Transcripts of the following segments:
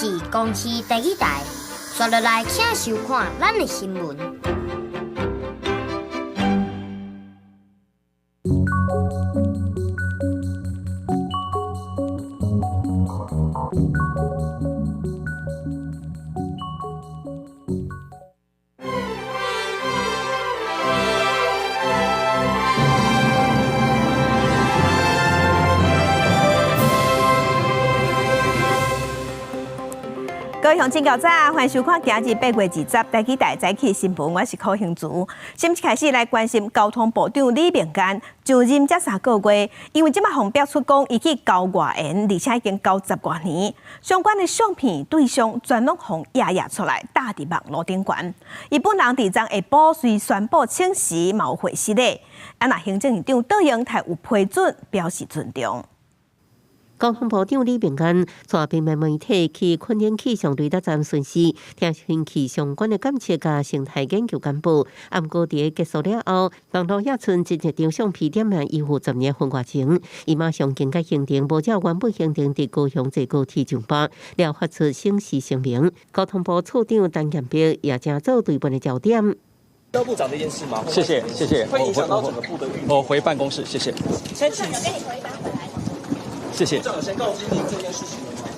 是公視第一台，刷落來請收看咱的新聞。各位鄉親較早，歡迎收看今日8月20台語台早起新聞，我是柯興慈。先一開始來關心交通部長李明堅就任這3個月，因為這擺予爆出講伊去交外緣，而且已經交十外年，相關的相片對象全攏予掖掖出來，貼佇網路頂懸。伊本人佇昨下晡隨宣布請辭，嘛有回失禮。啊，若行政院長卓榮泰有批准，表示尊重。交通部長李明堅帶平面媒體去崑嶺氣象雷達站巡視，聽天氣相關的監測佮生態研究簡報。啊，毋過佇結束了後，網路也賰一張相片點名伊負10年婚外情，伊馬上更改行程，無照原本行程佇高雄坐高鐵上班，了發出請辭聲明。交通部處長陳建璧也成做對問的焦點。部長這件事嗎？謝謝謝謝，會影響到整個部的運作。我回辦公室，謝謝。先請。謝謝。部長有先告知您這件事情了嗎？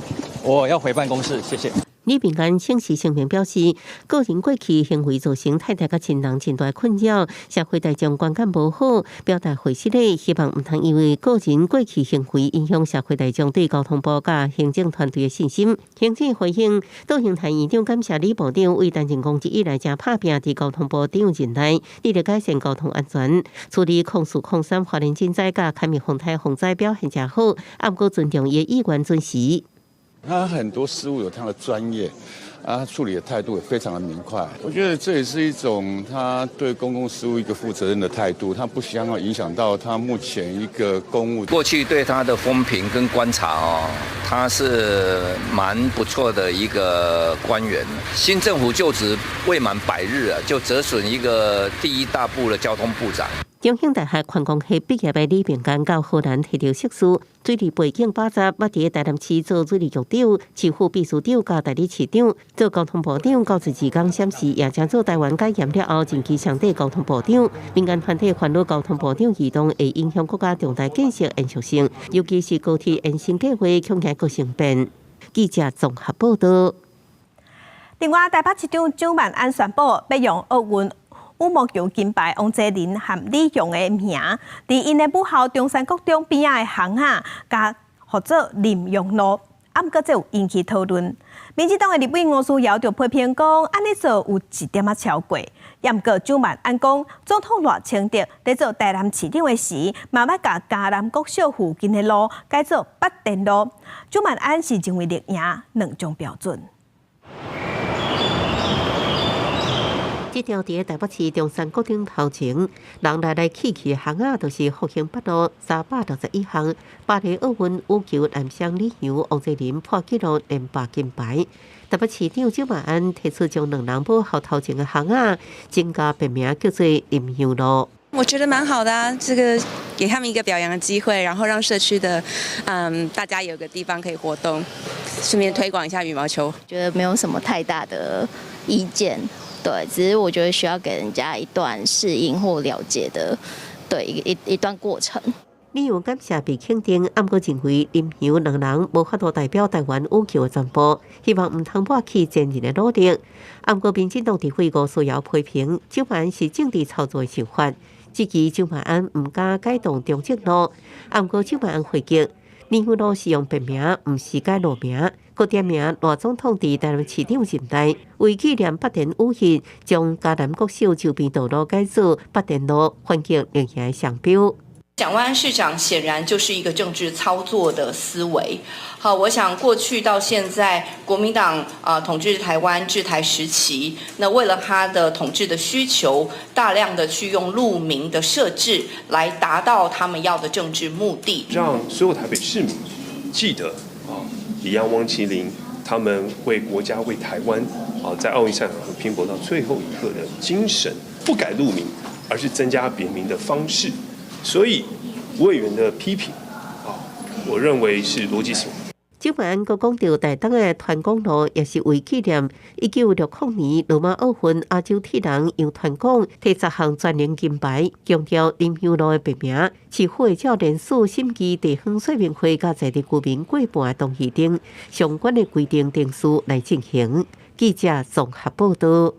我要回辦公室，謝謝。李明堅請辭聲明表示，個人過去行為造成太太佮親人真大困擾，社會大眾觀感無好，表達會失禮，希望毋通因為個人過去行為影響社會大眾對交通部佮行政團隊的信心。行政回應，卓榮泰院長感謝李部長為擔任公職以來誠拍拚佇交通部長任內，致力改善交通安全，處理04、03花蓮震災佮開密風台洪災表現誠好，啊，毋過尊重伊的意願準時。他很多事務有他的專業，啊，處理的態度也非常的明快。我覺得這也是一種他對公共事務一個負責任的態度，他不希望影響到他目前一個公務。過去對他的風評跟觀察哦，他是蠻不錯的一個官員。新政府就職未滿100日啊，就折損一個第一大部的交通部長。中興大學環工系畢業的李明堅到荷蘭提著碩士，水利背景八十，捌佇台南市做水利局長、市府秘書長佮代理市長，做交通部長，九十二工閃辭，也成做台灣解嚴了後任期上短交通部長。民間團體煩惱交通部長異動會影響國家重大建設延續性，尤其是高鐵延伸計劃恐驚閣生變。記者綜合報道。另外，台北市長蔣萬安宣布，欲用奧運羽毛球金牌王齊麟和李雄的名，佇𪜶的母校中山國中邊仔的巷仔，共號做林雄路。啊，毋過這有引起討論。民進黨的立委吳思瑤就批評講，按呢做有一點仔超過。也毋過蔣萬安講，總統賴清德佇做台南市長的時，嘛捌共嘉南國小附近的路改做八電路。蔣萬安是認為綠營兩種標準。這條佇台北市中山國中頭前，人來來去去的巷仔，就是復興北路361巷，巴黎奧運羽球男雙李洋、王齊麟破紀錄連霸金牌。台北市長蔣萬安提出將兩人母校頭前的巷仔增加別名叫做林洋路。我覺得蠻好的啊，這個給他們一個表揚的機會，然後讓社區的大家有個地方可以活動，順便推廣一下羽毛球。覺得沒有什麼太大的意見。對，只是我覺得需要給人家一段適應或了解的，對一段過程。李洋感謝被肯定，毋過認為林洋兩人無法度代表台灣羽球的全部，希望毋通抹去前人的努力。毋過民進黨立委吳思瑤批評，蔣萬安是政治操作的手法，質疑蔣萬安毋敢改動中正路。毋過蔣萬安回擊，林洋路是用別名，毋是改路名。閣點名賴總統佇台南市長任內，為紀念八田與一，將嘉南國小周邊道路改做八田路，環境綠營的商標。蔣萬安市長顯然就是一個政治操作的思維。好，我想過去到現在，國民黨啊統治台灣治台時期，那為了他的統治的需求，大量的去用路名的設置來達到他們要的政治目的。讓所有台北市民記得啊，李洋、王齊麟他們為國家、為台灣啊，在奧運賽場上拼搏到最後一刻的精神，不改路名，而是增加別名的方式。所以，吳委員的批評啊，我認為是邏輯性。蔣萬安閣講著台東的團廣路，也是為紀念1960年羅馬奧運亞洲鐵人楊傳廣提十項全能金牌，強調林暋路的別名，市府會照連署審議地方說明會佮在地居民過半同意等相關的規定程序來進行。記者綜合報道。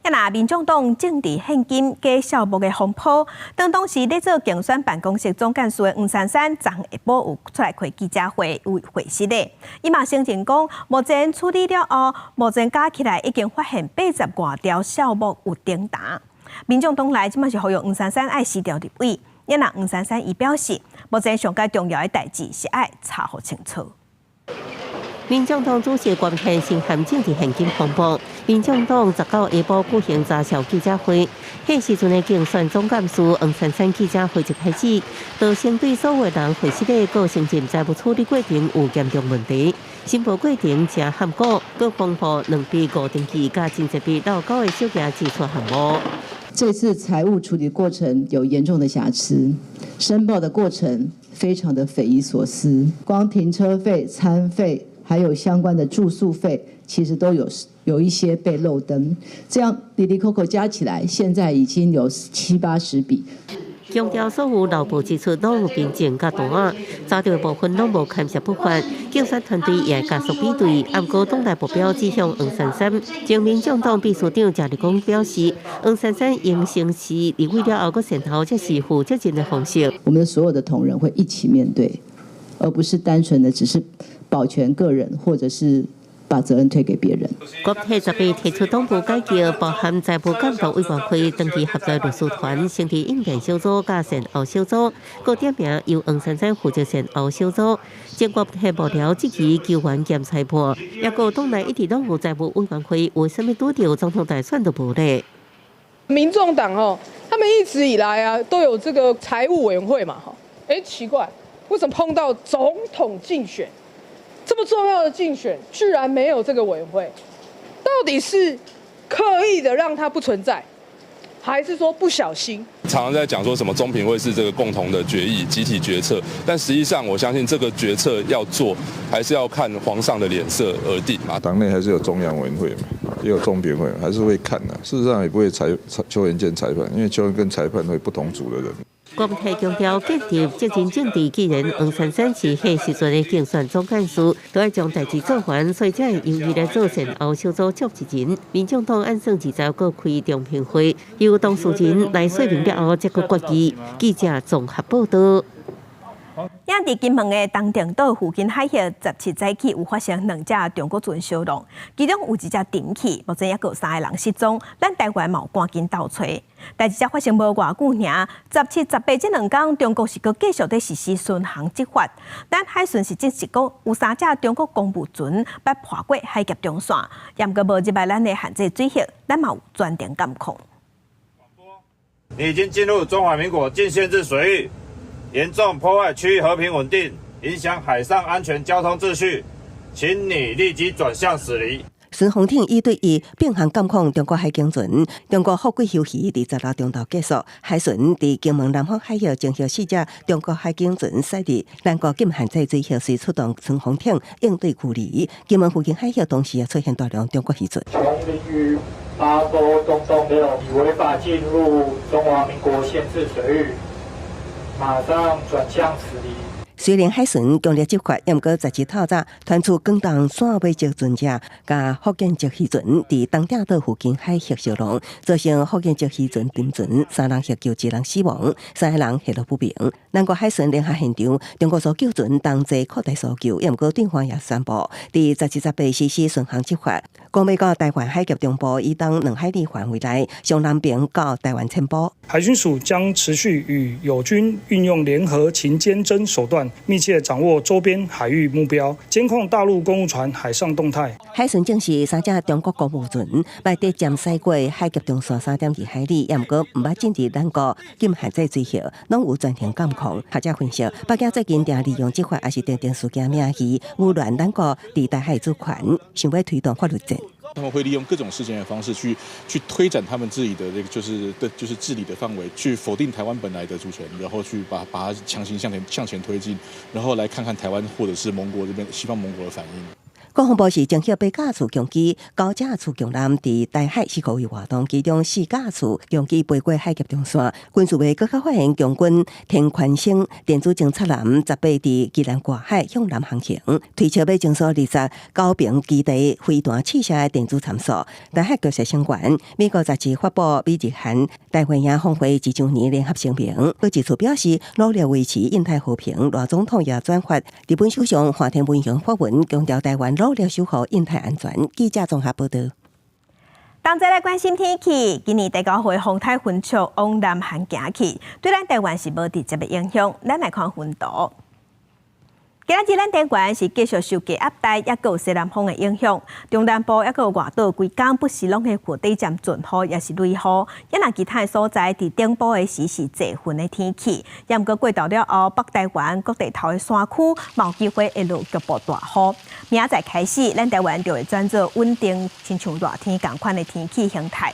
啊若民眾黨政治獻金假數目的風波，當當時咧做競選辦公室總幹事的黃珊珊，昨下晡有出來開記者會，有回釋的。伊嘛承認講，目前處理了後，目前加起來已經發現80外條數目有頂查。民眾黨內這馬是呼籲黃珊珊愛辭掉立委。啊若黃珊珊伊表示，目前上蓋重要的代誌是愛查予清楚。民眾黨主席郭台銘涉嫌政治獻金風波，民眾黨19下晡舉行查數記者會，彼時陣的競選總幹事黃珊珊記者會一開始，就先對所有人回釋的閣承認財務處理過程有嚴重問題，申報過程誠含糊，閣公布2筆五登記佮真濟筆漏繳的小額支出項目。這次財務處理過程有嚴重的瑕疵，申報的過程非常的匪夷所思，光停車費、餐費，還有相關的住宿費，其實都有一些被漏登，這樣哩哩扣扣加起來，現在已經有七八十筆。強調所有漏報支出攏有憑證佮檔案，查著的部分攏無牽涉不法，競選團隊也會加速比對。毋過黨內目標指向黃珊珊。前民眾黨秘書長鄭麗講表示，黃珊珊應先辭立委了後，閣善後，這是負責任的方式。我們所有的同仁會一起面對，而不是單純的只是保全個人，或者是把責任推給別人。國體18提出黨部改革，包含財務監督委員會、長期合作律師團、成立應變小組佮善後小組，閣點名由黃珊珊負責善後小組。前國體幕僚質疑球員兼裁判，抑閣黨內一直攏有財務委員會，為啥物拄著總統大選就無咧？民眾黨哦，他們一直以來啊都有這個財務委員會嘛，哈，哎，奇怪，為什麼碰到總統競選？這麼重要的競選，居然沒有這個委員會，到底是刻意的讓它不存在，還是說不小心？常常在講說什麼中評會是這個共同的決議、集體決策，但實際上我相信這個決策要做，還是要看皇上的臉色而定嘛。黨內還是有中央委員會嘛，也有中評會，還是會看的。事實上也不會裁球員兼裁判，因為球員跟裁判會不同組的人。郭台強調，建立責任政治，既然黃珊珊是彼時陣的競選總幹事，都愛將代誌做完，所以才會由伊來做善後小組召集人。民眾黨按算二十閣開中評會，由當事人來說明了後，才閣決議。記者綜合報道。也佇金門的東定島附近海域，17早起有發生兩隻中國船相撞，其中有一隻沉去，目前猶閣有三個人失蹤。咱台灣嘛有趕緊鬥揣。代誌才發生無偌久爾，17、18這兩工，中國是閣繼續咧實施巡航執法。咱海巡是證實講，有三隻中國公務船欲破過海峽中線，毋過無入來咱的限制水域，咱嘛有全程監控。你已經進入中華民國禁限制水域。嚴重破壞區域和平穩定，影響海上安全交通秩序，請你立即轉向駛離。巡防艇一對一並行監控中國海警船，中國福貴休漁佇16中晝結束，海巡佇金門南方海域偵獲四隻中國海警船駛入咱國禁限制水域，隨出動巡防艇應對驅離。金門附近海域同時也出現大量中國漁船。瓊林漁8勾東東六，已違法進入中華民國限制水域。馬上轉向駛離。雖然海巡強力執法，毋過17透早傳出廣東汕尾籍船隻佮福建籍漁船佇東碇島附近海域相撞，造成福建籍漁船沉船，三人獲救，一人死亡，三個人下落不明。咱國海巡聯合現場，中國搜救船同齊擴大搜救，毋過對方也宣布，佇17、18實施巡航執法，講欲到台灣海峽中部以東2海里範圍內，上南邊到台灣淺部。海巡署將持續與友軍運用聯合勤監偵手段，密切掌握周邊海域目標，監控大陸公務船海上動態。海巡證實三隻中國公務船，欲佇尖駛過海峽中線3.2海里，毋過毋捌進入咱國禁限制水域，攏有全程監控。學者分析，北京最近定利用執法，抑是特定事件名義，擾亂咱國佇台海主權，想欲推動法律戰。他們會利用各種事件的方式去推展他們自己的這個就是的，就是治理的範圍，去否定台灣本來的主權，然後去把它強行向前推進，然後來看看台灣或者是盟國這邊西方盟國的反應。國防部是偵測八架次共機、九架次強艦佇台海四個位活動，其中四架次共機飛過海峽中線。軍事部閣較發現共軍天寬星電子偵察艦18佇基隆外海向南航行，推測欲偵搜29平基地飛彈試射的電子參數。台海局勢升懸，美國雜誌發布美日韓太平洋峰會二週年聯合聲明，閣一次表示努力維持印太和平。賴總統也轉發日本首相岸田文雄發文，強調台灣努力守護印太安全。記者綜合報道。同齊來關心天氣，今年第九號風颱雲雀往南韓行去，對咱台灣是無直接的影響。咱來看雲圖。今仔日咱台灣是繼續受低壓帶，抑閣有西南風的影響，中南部抑閣有外島規工不時攏會雨底漸陣雨，抑是雷雨。抑若其他的所在，佇頂晡的時是濟雲的天氣。抑毋過過晝了後，北台灣各地頭的山區嘛有機會會落局部大雨。明仔載開始，咱台灣就會轉做穩定，親像熱天仝款的天氣形態。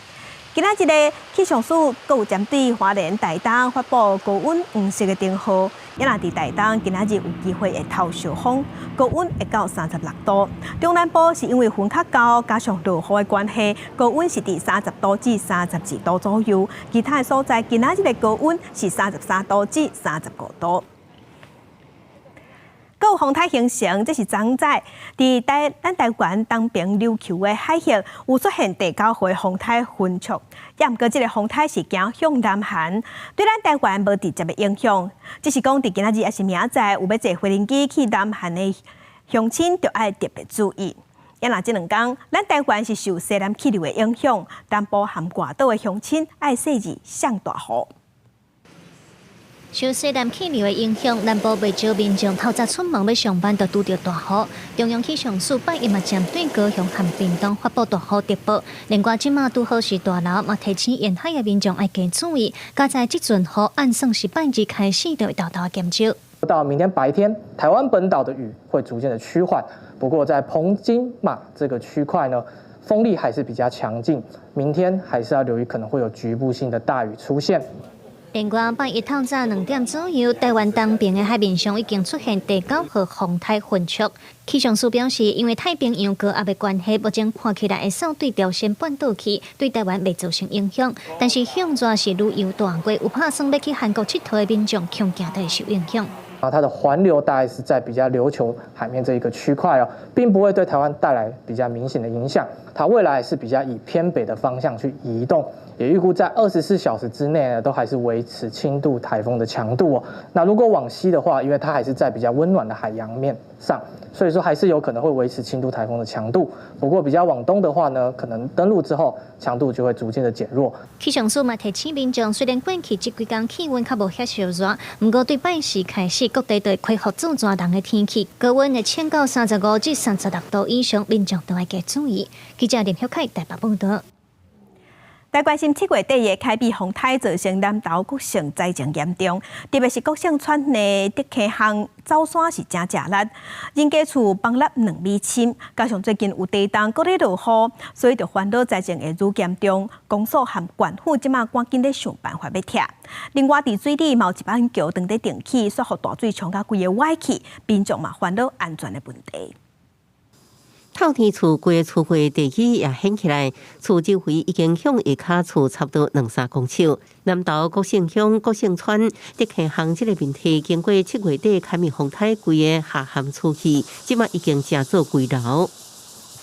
今仔日个氣象署閣有針對花蓮、台東發布高溫黃色的燈號，抑若佇台東今仔日有機會會頭燒風，高溫會到36度。中南部是因為雲較厚，加上落雨的關係，高溫是佇30度至32度左右。其他的所在今仔日的高溫是33度至35度。閣有風颱形成，這是昨昏佇台咱台灣東邊琉球的海域有出現第九號風颱雲雀，抑毋過這个風颱是行向南韓，對咱台灣無直接的影響。只是講佇今仔日抑是明仔載有欲坐飛行機去南韓的鄉親，著愛特別注意。抑若這兩工，咱台灣是受西南氣流的影響，南部和外島的鄉親愛細膩上大雨。受西南氣流的影響，南部袂少民眾透早出門欲上班，就拄著大雨。中央氣象署拜一嘛針對高雄和屏東發布大雨特報。另外，這馬拄好是大流，嘛提醒沿海的民眾愛加注意。佳哉這陣雨按算是拜二開始就會沓沓減少。到明天白天，台灣本島的雨會逐漸的趨緩，不過在澎金馬這個區塊呢，風力還是比較強勁，明天還是要留意可能會有局部性的大雨出現。另外，拜一透早2點左右，台灣東邊的海面上已經出現第九號風颱雲雀。氣象署表示，因為太平洋高壓的關係，目前看起來會掃對朝鮮半島去，對台灣袂造成影響。但是向熱是旅遊大月，有拍算欲去韓國𨑨迌的民眾，恐驚都會受影響。啊，它的環流大概是在比較琉球海面這一個區塊哦，並不會對台灣帶來比較明顯的影響。它未來是比較以偏北的方向去移動，也預估在24小時之內呢，都還是維持輕度颱風的強度哦。那如果往西的話，因為它還是在比較溫暖的海洋面上，所以說還是有可能會維持輕度颱風的強度。不過比較往東的話呢，可能登陸之後強度就會逐漸的減弱。氣象署嘛提醒民眾，雖然過去這幾工氣溫較無遐燒熱，毋過對拜四開始各地都會恢復做熱人的天氣，高溫會衝到35至36度以上，民眾都愛加注意。記者林曉凱台北報道。來關心7月底的凱美風颱造成南投各省災情嚴重，特別是國姓村的竹溪鄉走山是誠食力，人家厝崩落2米深，加上最近有地動，閣咧落雨，所以就煩惱災情會愈嚴重。公所和縣府這馬趕緊咧想辦法欲拆。另外，佇水里嘛有一板橋當咧重起，煞予大水沖甲規个歪去，民眾嘛煩惱安全的問題。透天厝規个厝塊地基也掀起來，厝周圍已經向下跤厝差不多兩三公尺。南投國姓鄉國姓村竹溪鄉這個問題，經過7月底凱美風颱規个下陷出去，這馬已經成做危樓。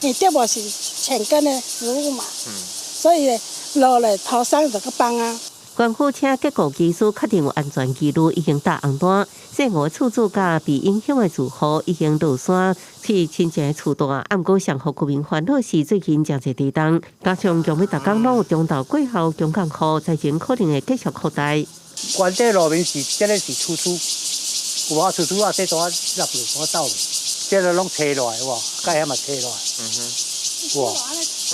你這無是淺根的植物嘛，所以落來頭上這個崩啊。縣府請結構技師確定有安全記錄，已經打紅單。四五厝主佮被影響的住戶已經落山去親戚厝蹛。啊，毋過上予居民煩惱是最近誠濟地動，加上強欲逐工攏有中晝過後強降雨，災情可能會繼續擴大。原底路面是這个是粗粗，有無粗粗啊？這段入去我走，這个攏斜落來，哇，蓋遐嘛斜落來，哇，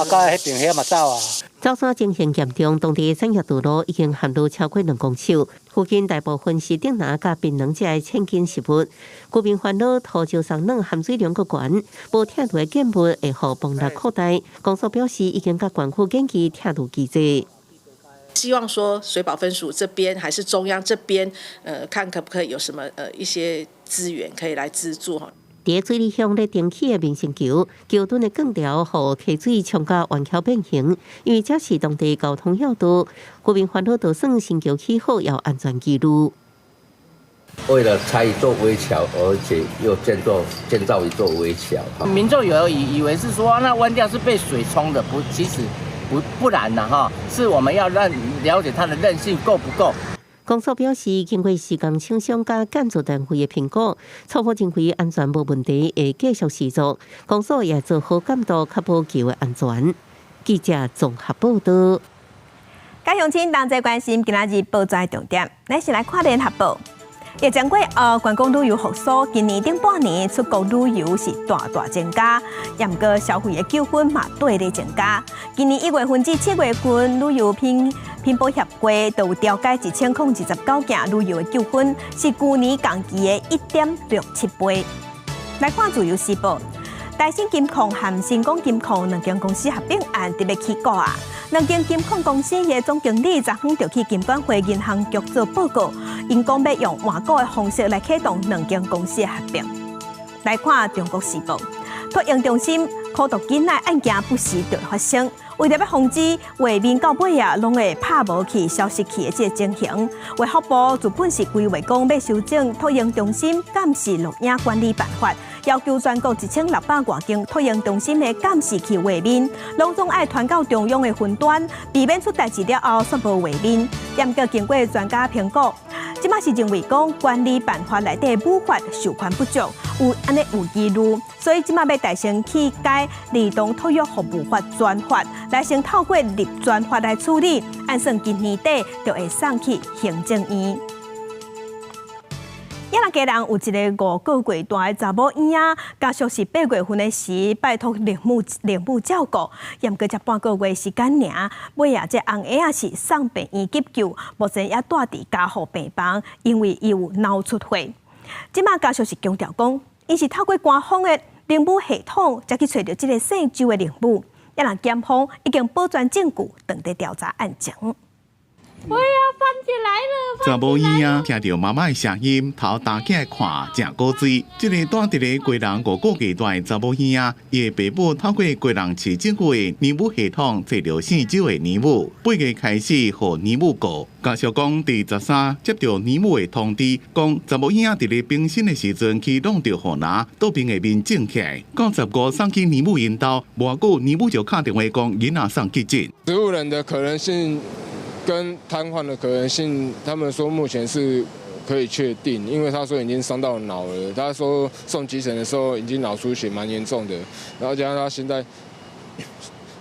啊，到彼邊遐嘛走啊。走山情形嚴重，當地產業道路已經陷入超過2公尺，附近大部分是竹林佮檳榔這的淺根植物。居民煩惱土石鬆軟，含水量閣懸，無拆除的建物會予崩落擴大。公所表示已經佮縣府研議拆除機制。希望說水保分署這邊還是中央這邊，看可不可以有什麼一些資源可以來資助哈。佇水里鄉咧重起的民生橋，橋墩的鋼條予溪水沖甲彎曲變形，因為這是當地交通要道，居民煩惱，就算新橋起好，也有安全疑慮。為了拆一座危橋，而且又建造一座危橋。民眾有以為是說那彎掉是被水沖的，不，其實不然啦哈，是我們要讓了解它的韌性夠不夠。公所表示，經過施工廠商佮建築單位的評估，初步認為安全無問題，會繼續施作。公所也做好監督，確保橋的安全。記者綜合報道。各位鄉親同齊關心今仔日報紙重點，咱先來看聯合報。疫情過後，觀光旅遊復甦，今年頂半年出國旅遊是大大增加，也毋過消費的糾紛嘛綴咧增加。今年1月份至7月份，旅遊品品保協會就有調解1029件旅遊的糾紛，是舊年同期的1.67倍。來看自由時報，台新金控和新港金控兩間公司合併案特別起訴啊！兩間金控公司的總經理昨昏就去金管會銀行局做報告，𪜶講欲用換股的方式來啟動兩間公司的合併。來看中國時報，托嬰中心苦毒囡仔案件不時就會發生，為著欲防止畫面到尾啊，攏會拍無去、消失去的這個情形，衛福部就本是規劃講欲修正托嬰中心監視錄影管理辦法，要求全國1600外間托嬰中心的監視器畫面，攏總愛傳到中央的雲端，避免出代誌了後煞無畫面。毋過經過專家評估，這馬是認為講管理辦法內底母法授權不足，有按呢有疑慮，所以這馬欲大聲去改兒童托育服務法專法，來先透過立專法來處理，按算今年底就會送去行政院。也若家人有一個5個月大的查某嬰仔，家屬是8月份的時拜託靈母照顧，毋過才半個月時間爾，尾仔這翁兒仔是送病院急救，目前也蹛佇加護病房，因為伊有腦出血。這馬家屬是強調講，𪜶是透過官方的靈母系統，才去揣著這个姓周的靈母。也若檢方已經保全證據，等待調查案情。我要放起來了！查某嬰仔聽著媽媽的聲音，頭擔起來看，誠古錐。這個蹛佇咧基隆5個月大的查某嬰仔，伊的爸母透過基隆市政府的娘母系統揣著姓周的娘母，8月開始予娘母顧。家屬講，佇13接著娘母的通知，講查某嬰仔佇咧冰心的時陣去弄著雨林，桌邊的面腫起來。到15送去娘母𪜶兜，無偌久娘母就敲電話講囡仔送急診。植物人的可能性跟癱瘓的可能性，他們說目前是可以確定，因為他說已經傷到腦了。他說送急診的時候已經腦出血蠻嚴重的，然後加上他現在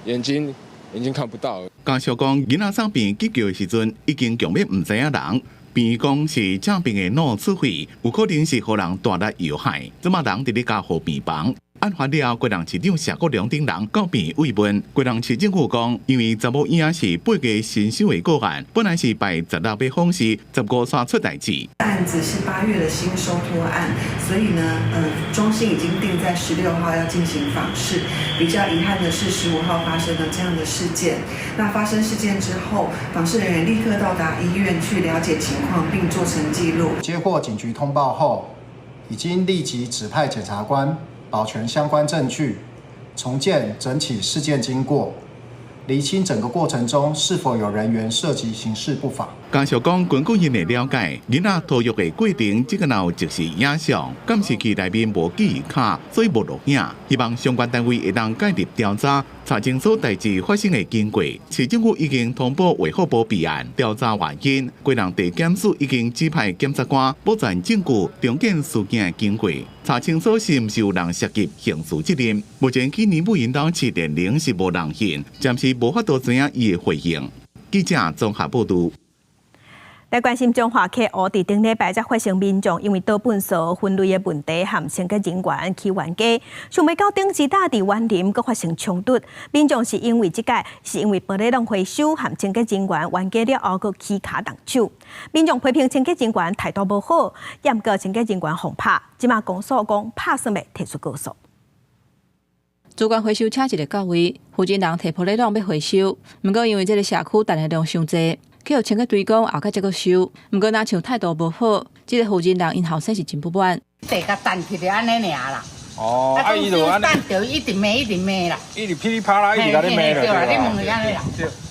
眼睛已經看不到了。家屬講，囡仔送病院急救的時陣已經強欲毋知影人。病院講是正病的腦出血，有可能是予人大力搖害，這馬人佇咧加護病房。案發了後，基隆市長謝國樑等人到病院慰問。基隆市政府講，因為查某嬰仔是8月新收的個案，本來是排16欲訪視，15煞出代誌。案子是8月的新收托案，所以呢，中心已經定在16號要進行訪視。比較遺憾的是，15號發生了這樣的事件。那發生事件之後，訪視人員立刻到達醫院去了解情況，並做成記錄。接獲警局通報後，已經立即指派檢察官保全相關證據，重建整起事件經過，釐清整個過程中是否有人員涉及刑事不法。家屬講，根據𪜶的了解，囡仔托育的過程，這個若有即時影像，監視器內面無記憶卡，所以無錄影。希望相關單位會當介入調查，查清楚代誌發生的經過。市政府已經通報衛福部備案調查原因。基隆地檢署已經指派檢察官保全證據，重建事件的經過，查清楚是毋是有人涉及刑事責任。目前去娘母𪜶兜市電鈴是無人訊，暫時無法度知影伊的回應。記者綜合報導。來關心彰化溪湖佇頂禮拜才發生民眾因為倒糞埽分類的問題，和清潔人員起冤家，想袂到頂一搭佇員林閣發生衝突，民眾是因為這個是因為玻璃籠回收和清潔人員冤家了後，閣起跤動手。民眾批評清潔人員態度無好，毋過清潔人員予拍，這馬公訴講拍算欲提出告訴。資源回收車一个到位，負責人提玻璃籠欲回收，毋過因為這个社區陳的量傷濟。去予清潔隊講後蓋才閣收，毋過若像態度無好，這个負責人𪜶後生是真不滿。地共陳起來按呢爾啦。哦，啊伊就按呢。陳著一直罵一直罵啦。一直噼里啪啦一直共你罵啦。對啦，你問伊按呢啦。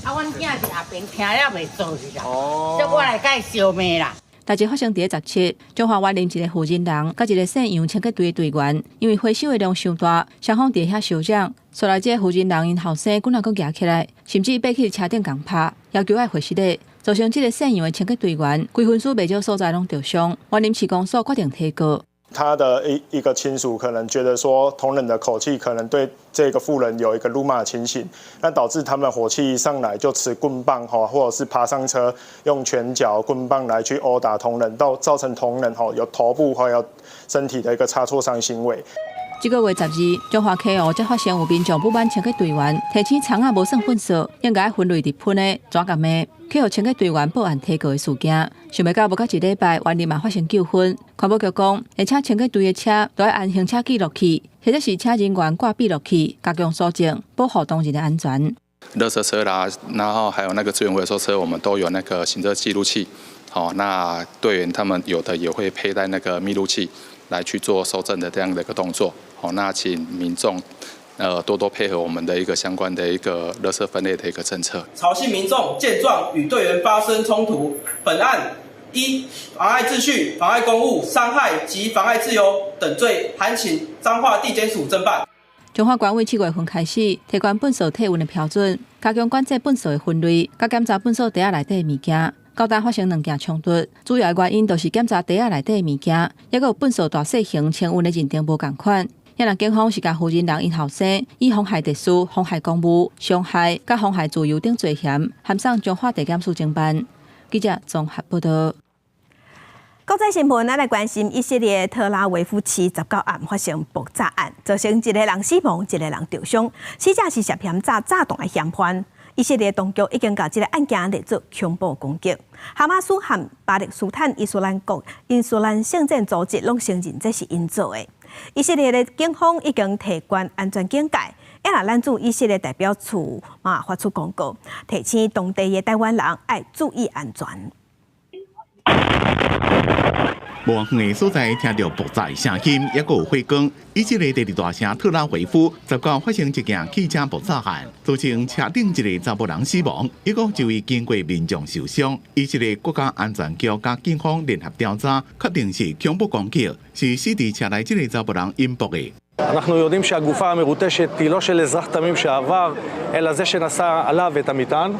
啊，阮囝佇後邊聽了袂做去啦。哦。所以我來共伊相罵啦。代誌發生佇咧17，彰化員林一个負責人，佮一个姓楊清潔隊的隊員，因為回收的量傷大，雙方佇遐相爭。後來這个負責人𪜶後生滾仔閣舉起來，甚至爬去車頂共拍，要求愛回收的，造成這个姓楊的清潔隊員規身軀袂少所在攏著傷。員林市公所決定提告。他的一個親屬可能覺得說，同仁的口氣可能對這個婦人有一個辱罵情形，那導致他們火氣一上來就持棍棒哈，或者是爬上車用拳腳、棍棒來去毆打同仁，到造成同仁吼有頭部還有身體的一個擦挫傷行為。這个月12，彰化溪湖才發生有民眾不滿清潔隊員提醒倉仔無算糞埽，應該分類佇噴的，怎共罵，去予清潔隊員報案提告的事件。想袂到無到一禮拜，員林嘛發生糾紛。環保局講，會請清潔隊的車都愛按行車記錄器，或者是請人員掛閉錄器，加強搜證，保護當人的安全。垃圾車啦，然後還有那個資源回收車，我們都有那個行車記錄器。好，那隊員他們有的也會佩戴那個密錄器來去做搜證的這樣的一個動作。好，那請民眾多多配合我們的一個相關的一個垃圾分類的一個政策。曹姓民眾見狀與隊員發生衝突，本案依妨礙秩序、妨礙公務、傷害及妨礙自由等罪，函請彰化地檢署偵辦。彰化縣委7月份開始提懸糞埽退運的標準，加強管制糞埽的分類，佮檢查糞埽袋仔內底的物件。到今發生兩件衝突，主要的原因就是檢查袋仔內底的物件，抑閣有糞埽大細型清運的認定無仝款。遐若警方是共負責人𪜶後生以妨害秩序、妨害公務、傷害、佮妨害自由等罪嫌，函送彰化地檢署偵辦。記者綜合報道。國際新聞，咱來關心以色列特拉維夫市19暗發生爆炸案，造成一个人死亡，一个人著傷，死者是涉嫌炸炸彈的嫌犯。以色列當局已經共這个案件列做恐怖攻擊。哈馬斯和巴勒斯坦伊斯蘭國伊斯蘭聖戰組織攏承認這是𪜶做的。以色列的警方已經提懸安全警戒，也若咱駐以色列代表處嘛發出公告，提醒當地的台灣人愛注意安全。無遠的所在聽著爆炸聲音，抑閣有火光。以色列第二大城特拉維夫19發生一件汽車爆炸案，造成車頂一个查埔人死亡，抑閣一位經過民眾受傷。以色列國家安全局佮警方聯合調查，確定是恐怖攻擊，是死佇車內這个查埔人引爆的。 אנחנו יודעים שהגופה המרוטשת היא לא של אזרח תמים שעבר, אלא זה שנשא עליו את המטען.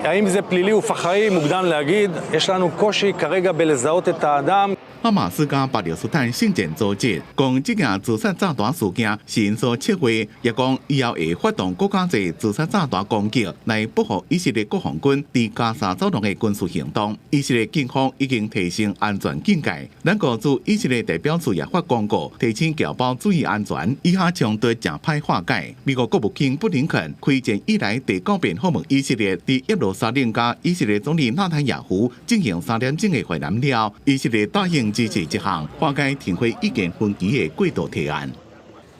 האם זה פלילי ופח"עי? מוקדם להגיד. יש לנו קושי כרגע בלזהות את האדם. 哈馬斯佮巴勒斯坦聖戰組織講，這件自殺炸彈事件是𪜶所策劃，也講以後會發動閣較濟自殺炸彈攻擊來報復以色列國防軍佇加沙走廊的軍事行動。以色列警方已經提升安全警戒，咱國駐以色列代表處也發公告，提醒僑胞注意安全，以哈衝突誠歹化解。美國國務卿布林肯開戰以來第九遍訪問以色列，佇耶路撒冷佮以色列總理納坦雅胡進行3點鐘的會談了，以色列答應支持這項化解停火意見分歧的過渡提案。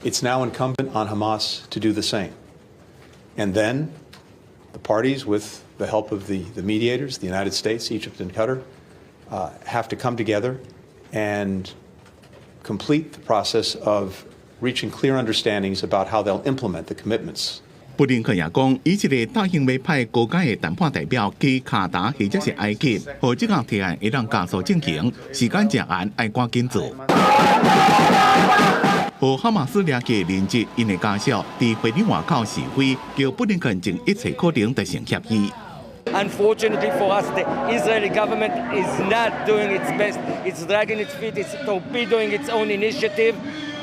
It's now incumbent on Hamas to do the same. And then the parties, with the help of the mediators, the United States, Egypt, and Qatar, have to come together and complete the process of reaching clear understandings about how they'll implement the commitments. 布林肯也講，以色列答應欲派高階的談判代表去卡達或者是埃及，予這個提案會當加速進行，時間正趕，愛趕緊做。予哈馬斯掠去人質𪜶的家屬佇會議外口示威，叫布林肯盡一切可能達成協議。 Unfortunately for us, the Israeli government is not doing its best. It's dragging its feet, it's torpedoing its own initiative,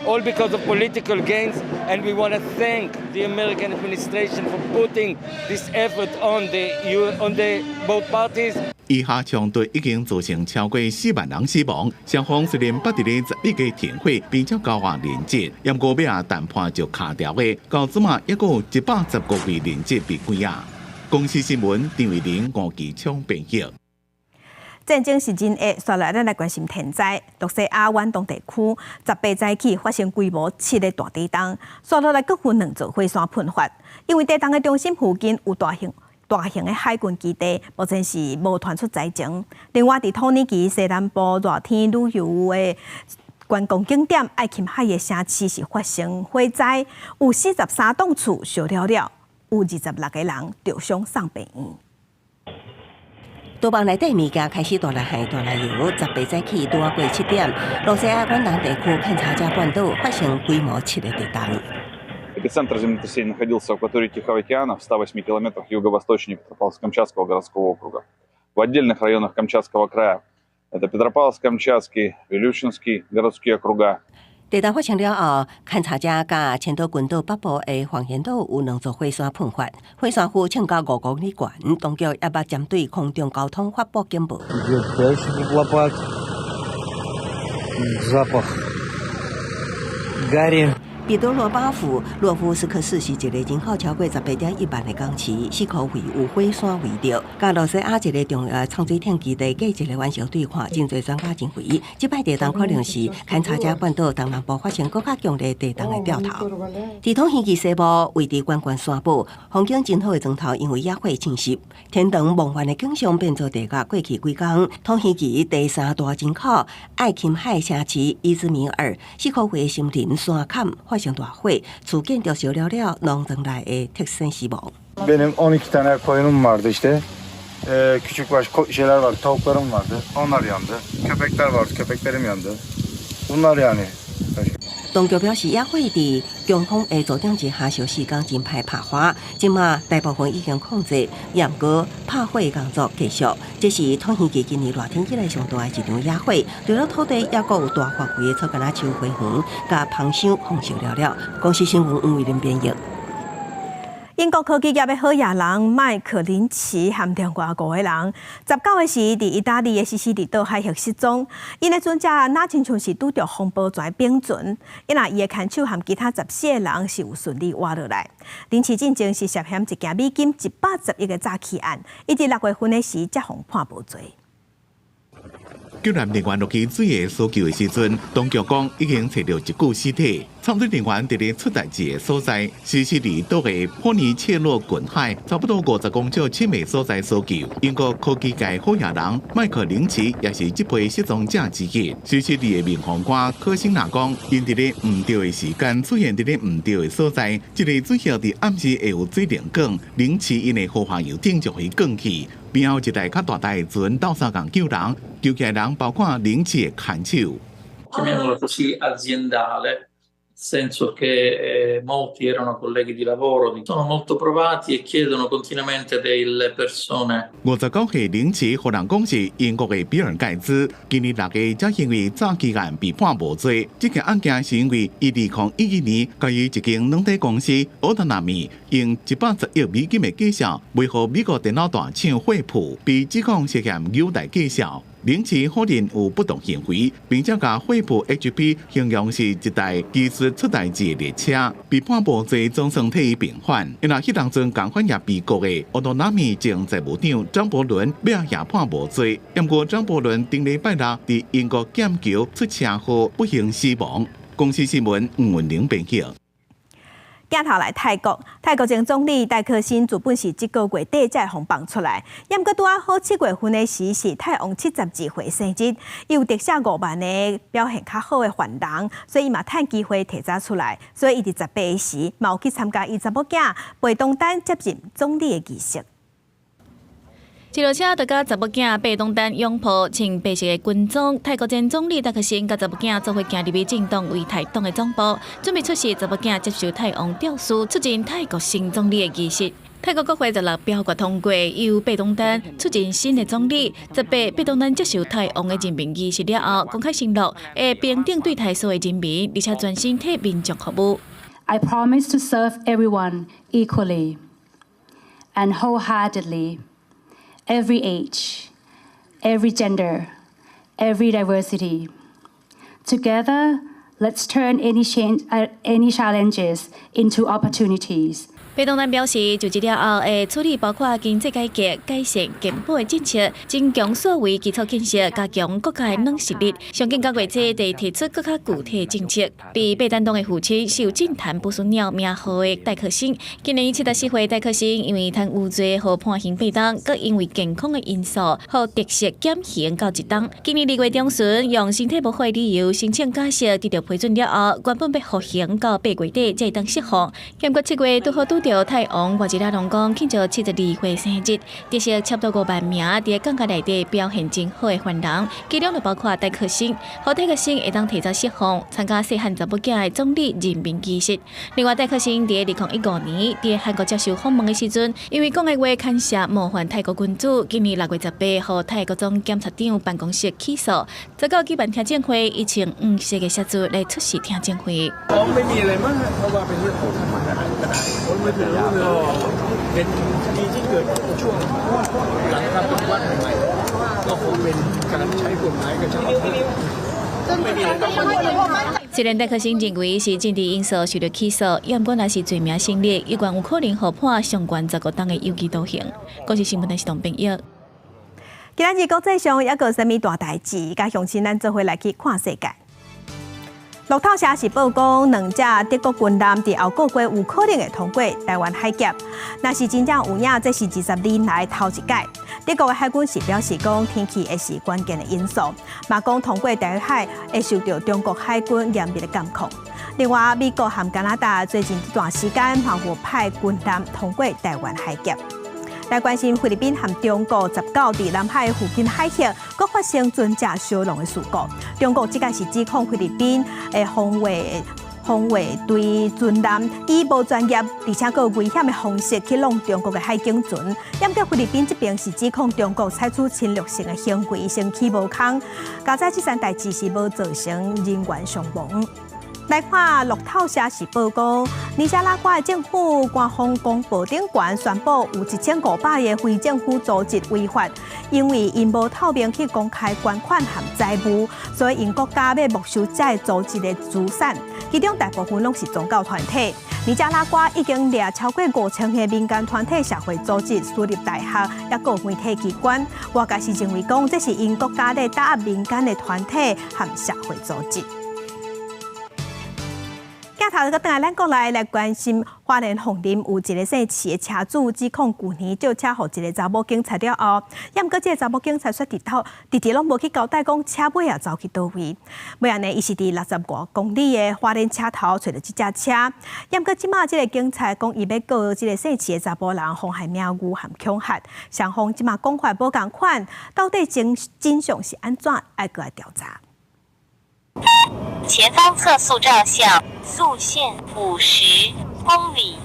all because of political gains. And we want to thank the American administration for putting this effort on the both parties. 以哈衝突已經造成超過4萬人死亡。雙方雖然捌佇咧11月停火，並且交換人質，毋過尾仔談判就卡掉的，到這馬抑閣有115位人質被關押。公視新聞張慧玲、吳其昌編譯。戰爭是真會，紲來咱來關心天災。露西亞遠東地區18早起發生規模7的大地動，紲落來閣有兩座火山噴發。因為地動的中心附近有大型的海軍基地，目前是無傳出災情。另外，佇土耳其西南部熱天旅遊的觀光景點愛琴海的城市是發生火災，有43棟厝燒了了，有26個人著傷送病院。廚房內底物件開始大力喊大力搖，18早起拄仔過7點，露西亞遠東地區坎察加半島發生規模7的地動。 Эпицентр землетрясения находился в акватории Тихого океана в 108 километрах юго-восточнее Петропавловск-Камчатского городского округа. В отдельных районах Камчатского края это Петропавловск-Камчатский, Вилючинский городские округа. 地動發生了後，坎察加佮千島群島北部的黃岩島有兩座火山噴發，火山灰衝到5公里懸，當局也捌針對空中交通發布警報。 Лопат, запах гари. 彼得羅巴夫洛夫斯克市是一個人口超過18.1萬的港市，四箍圍有火山圍著。佮露西亞一個重要潛水艇基地隔一個晚上對看，真濟專家認為，這擺地動可能是坎察加半島東南部發生閣較強烈地動的兆頭。佇土耳其西部位佇懸懸山堡，風景真好的磚頭因為野火侵襲，天堂夢幻的景象變做地獄。過去幾工，土耳其第三大人口愛琴海城市伊茲米爾，四箍圍的森林山崁發生大火，厝建築燒了了，農莊內的特生死亡。 Benim 12 tane koyunum vardı işte. Küçük baş şeyler vardı, tavuklarım vardı. Onlar yandı. Köpekler vardı, köpeklerim yandı. Bunlar yani. 當局表示，野火佇強風的助長之下，燒四工真歹拍花。這馬大部分已經控制，毋過拍火工作繼續。這是土耳其今年熱天以來上大的一場野火，除了土地，抑閣有大範圍的草橄欖樹花園，佮芳香焚燒了了。公視新聞黃慧玲編譯。英國科技業的好野人麥克林奇和另外五個人，19個時佇意大利的西西里島海域失蹤。𪜶的船隻若親像是拄著風暴跩冰船，𪜶若伊的牽手和其他14個人是有順利活落來。林奇進前是涉嫌一件美金110億的詐欺案，伊佇6月份的時才予判無罪。救援人員落去水下搜救的時陣，當局講已經揣著一具屍體。參水人員佇咧出代誌的所在，西西里島的波尼切洛近海，差不多50公尺深的所在搜救。英國科技界好野人麥克林奇也是這批失蹤者之一。西西里的民防官科辛納講，𪜶佇咧毋對的時間出現佇咧毋對的所在，這个水域佇暗時會有水龍捲，林奇𪜶的豪華遊艇就會捲去。邊後一台較大台的船鬥相共救人，救起來人包括林奇的牽手。 Chiamiamola così, aziendale, nel senso che molti erano colleghi di lavoro, sono molto provati e chiedono continuamente delle persone. 59歲林奇，予人講是英國的比爾蓋茨，今年6月才因為詐欺案被判無罪。這件案件是因為伊2011年，共伊一間軟體公司奧特納米用110億美金的價數賣予美國電腦大廠惠普，被指控涉嫌誘詐計數。林奇否認有不當行為，並且共惠普 HP 形容是一台技術出代誌的列車，被判無罪總算替伊平反。因為彼當陣共款也被告的奧多納米前財務長張伯倫，尾仔也判無罪。毋過張伯倫頂禮拜六佇英國劍橋出車禍，不幸死亡。公視新聞吳文玲編譯。鏡頭來泰國，泰國前總理戴克辛自本是這個月底才會放出來，毋過拄仔好7月份的時是泰王72歲生日，伊有特赦5萬个表現較好的犯人，所以伊嘛趁機會提早出來，所以伊佇18時嘛有去參加伊查某囝貝東丹接任總理的儀式。一路車就佮查某囝貝東丹擁抱，穿白色的軍裝。泰國前總理戴克辛佮查某囝做伙行入去政黨為泰黨的總部，準備出席查某囝接受泰王詔書，出任泰國新總理的儀式。泰國國會16表決通過，由貝東丹出任新的總理。18貝東丹接受泰王的任命儀式了後，公開承諾會平等對待所有人民，而且專心替民眾服務。 I promise to serve everyone equally and wholeheartedly, every age, Every gender, every diversity. Together, let's turn any challenges into opportunities. 白東丹表示，就職了後會處理包括經濟改革、改善健保的政策、增強數位基礎建設、加強國家的軟實力。上緊九月底會提出閣較具體的政策。被拜登黨的父親是有政壇不輸鳥名號的戴克森，今年74歲，戴克森因為貪污罪予判刑8冬，閣因為健康的因素，予特赦減刑到1冬。今年2月中旬，用身體無好的理由申請假釋，得到批准了後，原本欲服刑到8月底才會當釋放。結果7月拄好拄著泰王瓦吉拉隆功慶祝72歲生日，得悉差不多5萬名佇感覺內底表現真好的犯人，其中就包括戴克森，予戴克森會當提早釋放，參加細漢查某囝的總理任命儀式。另外，戴克森佇2015年佇韓國接受訪問的時陣，因為講的話牽涉冒犯泰國君主，今年6月18予泰國總檢察長辦公室起訴，十九舉辦聽證會，伊穿黃色的鞋子來出席聽證會。 ไม่มีอะไรมากเพราะว่าเป็นเรื่องของทหารก็ได้ไม่ถือว่าเป็นคดีที่เกิดช่วงหลังการปฏิวัติใหม่ๆก็คงเป็นการใช้กฎหมายกันเฉพาะไม่มีอะไรต้อง雖然戴克森認為是政治因素受著起訴，毋過若是罪名成立，猶原有可能予判上懸15冬的有期徒刑。公視新聞電視董編譯。今仔日國際上猶閣有啥物大代誌？佮鄉親咱做伙來去看世界。路透社是報講，兩隻德國軍艦佇後個月有可能會通過臺灣海峽。若是真正有影，這是22年來頭一擺。德國的海軍是表示講，天氣會是關鍵的因素，嘛講通過臺海會受著中國海軍嚴密的監控。另外，美國和加拿大最近這段時間嘛有派軍艦通過臺灣海峽。來關心菲律賓和中國19佇南海附近海域，閣發生船隻相撞的事故。中國這擺是指控菲律賓的防衛隊船艦以無專業，而且閣有危險的方式去弄中國的海警船。毋過菲律賓這邊是指控中國採取侵略性的行為，先起無空。佳哉這件代誌是無造成人員傷亡。來看路透社是報講，尼加拉瓜的政府官方公報頂懸宣布，有1500個非政府組織違法，因為𪜶無透明去公開捐款和財務，所以𪜶國家欲沒收這个組織的資產，其中大部分攏是宗教團體。尼加拉瓜已經掠超過5000個民間團體、社會組織、私立大學，抑閣媒體機關。外界是認為講，這是𪜶國家咧打壓民間的團體和社會組織。鏡頭閣轉來咱國內來關心，花蓮鳳林有一个姓徐的車主指控，舊年借車予一个查某警察了後，毋過這个查某警察卻直頭直直攏無去交代，講車尾仔走去佗位。尾仔呢，伊是佇60外公里的花蓮車頭揣著這隻車，毋過這馬這个警察講，伊欲告這个姓徐的查埔人妨害名譽和恐嚇，雙方這馬講法無仝款，到底真相是按怎？愛閣來調查。前方測速照相，速限50公里。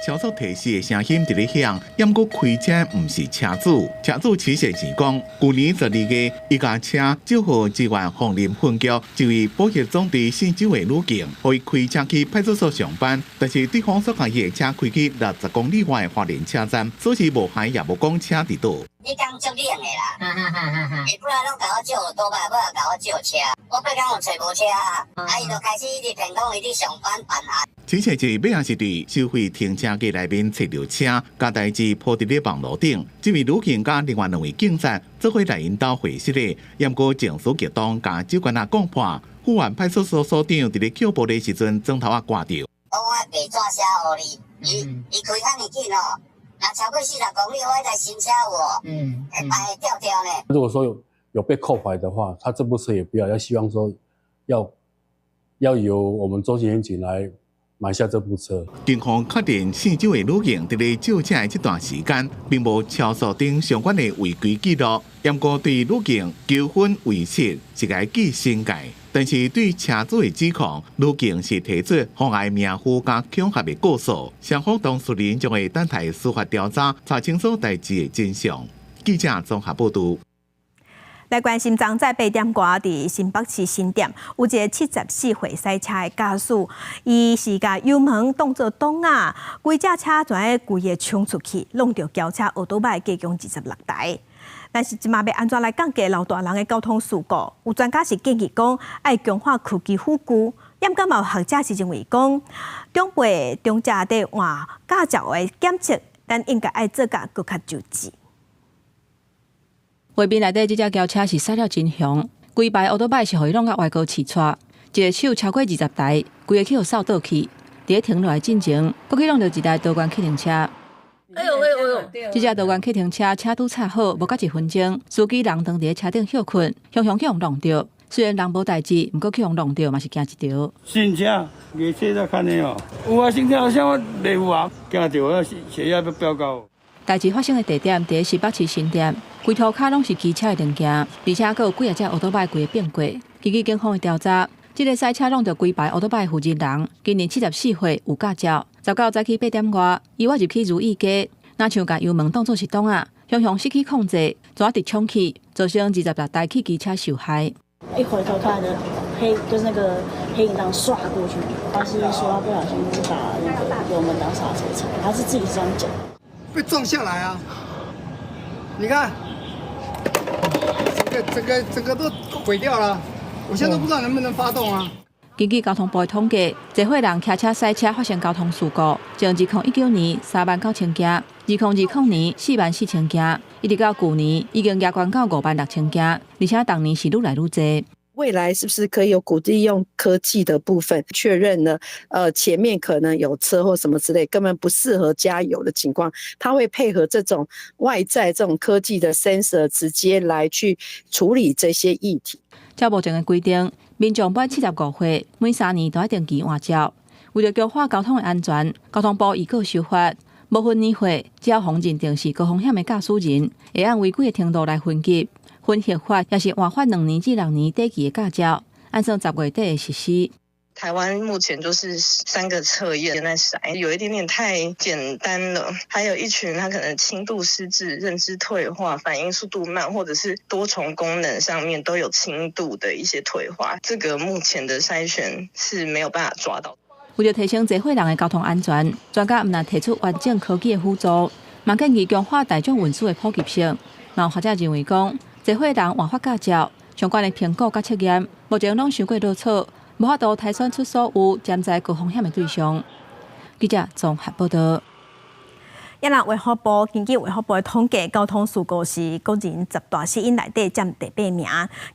超速提示的聲音佇咧響，毋過開車毋是車主。車主徐先生講，舊年12月，伊共車借予支援鳳林分局一位保協總隊姓周的女警，予伊開車去派出所上班，但是對方煞共伊的車開去60公里外的花蓮車站，所以無害也無講車佇佗。你講足冷的啦，伊本來攏共我借倒擺，尾仔共我借車，我八工有揣無車啊，啊伊就開始一直騙講伊佇上班辦案。此前是尾仔是佇收費停車格內面揣著車，共代誌鋪佇咧網路頂。這位女警佮另外兩位警察做伙來𪜶兜會室的，毋過情緒激動，共酒罐仔講破。富源派出所所長佇咧扣捕的時陣，轉頭仔掛著。講我白紙寫予你，伊開遐爾緊哦，若超過40公里，我彼台新車有無？會排會掉掉呢。如果說有被扣牌的話，他這部車也不要，要希望說要由我們中心員警來買下這部車。警方確認姓周的女警佇咧借車的這段時間，並無超速等相關的違規記錄，毋過對女警求婚違實是共記申誡，但是對車主的指控，女警是提出妨礙名譽佮恐嚇的告訴，雙方當事人將會等待司法調查，查清楚代誌的真相。記者綜合報導。來關心，昨早8點外，佇新北市新店有一个74歲賽車的駕駛，伊是共油門當做擋仔，規隻車全咧規个衝出去，挵著轎車歐多擺，加強26台。但是這馬欲按怎來降低老大人的交通事故？有專家是建議講，愛強化科技輔具。毋過嘛有學者是認為講，長輩長者佇換駕照的檢測，咱應該愛做甲閣較周至。畫面內底這隻轎車是駛了真兇，規排歐多擺是予伊弄甲歪高刺掣，一个手超過20台，規个去予掃倒去。佇咧停落來進前，閣去弄著一台多元客運車。哎喲哎喲哎喲！這隻多元客運車車拄插好，無夠一分鐘，司機人當佇咧車頂歇睏，雄雄去予弄著。雖然人無代誌，毋過去予弄著嘛是驚一條。新車，月車才牽的哦。有啊，新車好像我袂有啊，驚著我血壓欲飆高。代誌發生的地點佇咧新北市新店，規塗跤攏是機車的零件，而且閣有幾仔隻歐多擺規个變過。根據警方的調查，這个賽車弄著規排歐多擺負責人，今年74歲，有駕照。19早起8點外，伊倚入去如意街，若像共油門當做是擋仔，雄雄失去控制，怎直衝去，造成26台汽機車受害。一回頭看的黑，就是那個黑影當唰過去，他是說他不小心就是把那個油門當剎車踩，他是自己這樣講。被撞下來啊！你看，整個整個整個都毀掉了，我現在都不知道能不能發動啊。根據交通部的統計，濟歲人騎車賽車發生交通事故，從2019年3萬9千件，2020年4萬4千件，一直到舊年已經加懸到5萬6千件，而且逐年是愈來愈濟。未來是不是可以有鼓勵用科技的部分確認呢？前面可能有車或什麼之類，根本不適合加油的情況，它會配合這種外在這種科技的 sensor 直接來去處理這些議題。照目前的規定，民眾滿75歲，每3年都愛定期換照。為著強化交通的安全，交通部預告修法，無分年歲，只要予認定是高風險的駕駛人，會按違規的程度來分級。分核發，抑是換發2年至6年短期的駕照，按算10月底會實施。台灣目前就是三個測驗在篩，有一點點太簡單了。還有一群他可能輕度失智、認知退化、反應速度慢，或者是多重功能上面都有輕度的一些退化，這個目前的篩選是沒有辦法抓到。為著提升濟歲人的交通安全，專家毋但提出完整科技的輔助，嘛建議強化大眾運輸的普及性。嘛有學者認為講，濟歲人換發駕照，相關的評估佮測驗，目前攏傷過落草，無法度篩選出所有潛在高風險的對象。記者綜合報道。也若衛福部根據衛福部的統計，交通事故是國人十大死因內底佔第八名，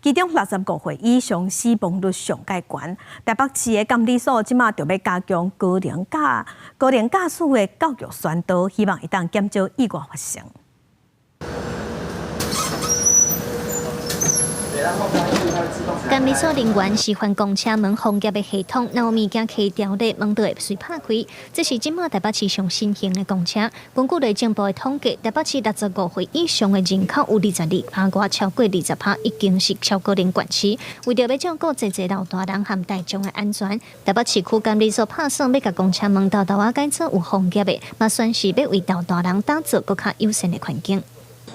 其中65歲以上死亡率上蓋懸。台北市的監理所這馬著欲加強高齡駕駛的教育宣導，希望會當減少意外發生。監理所人員示範公車門防夾的系統，若有物件開牢咧，門就會隨拍開。這是這馬台北市上新型的公車。根據內政部的統計，台北市65歲以上的人口有22%外，超過20%已經是超高齡縣市。為著欲照顧濟濟老大人和大眾的安全，台北市區監理所拍算欲共公車門沓沓仔改做有防夾的，嘛宣示欲為老大人打造閣較友善的環境。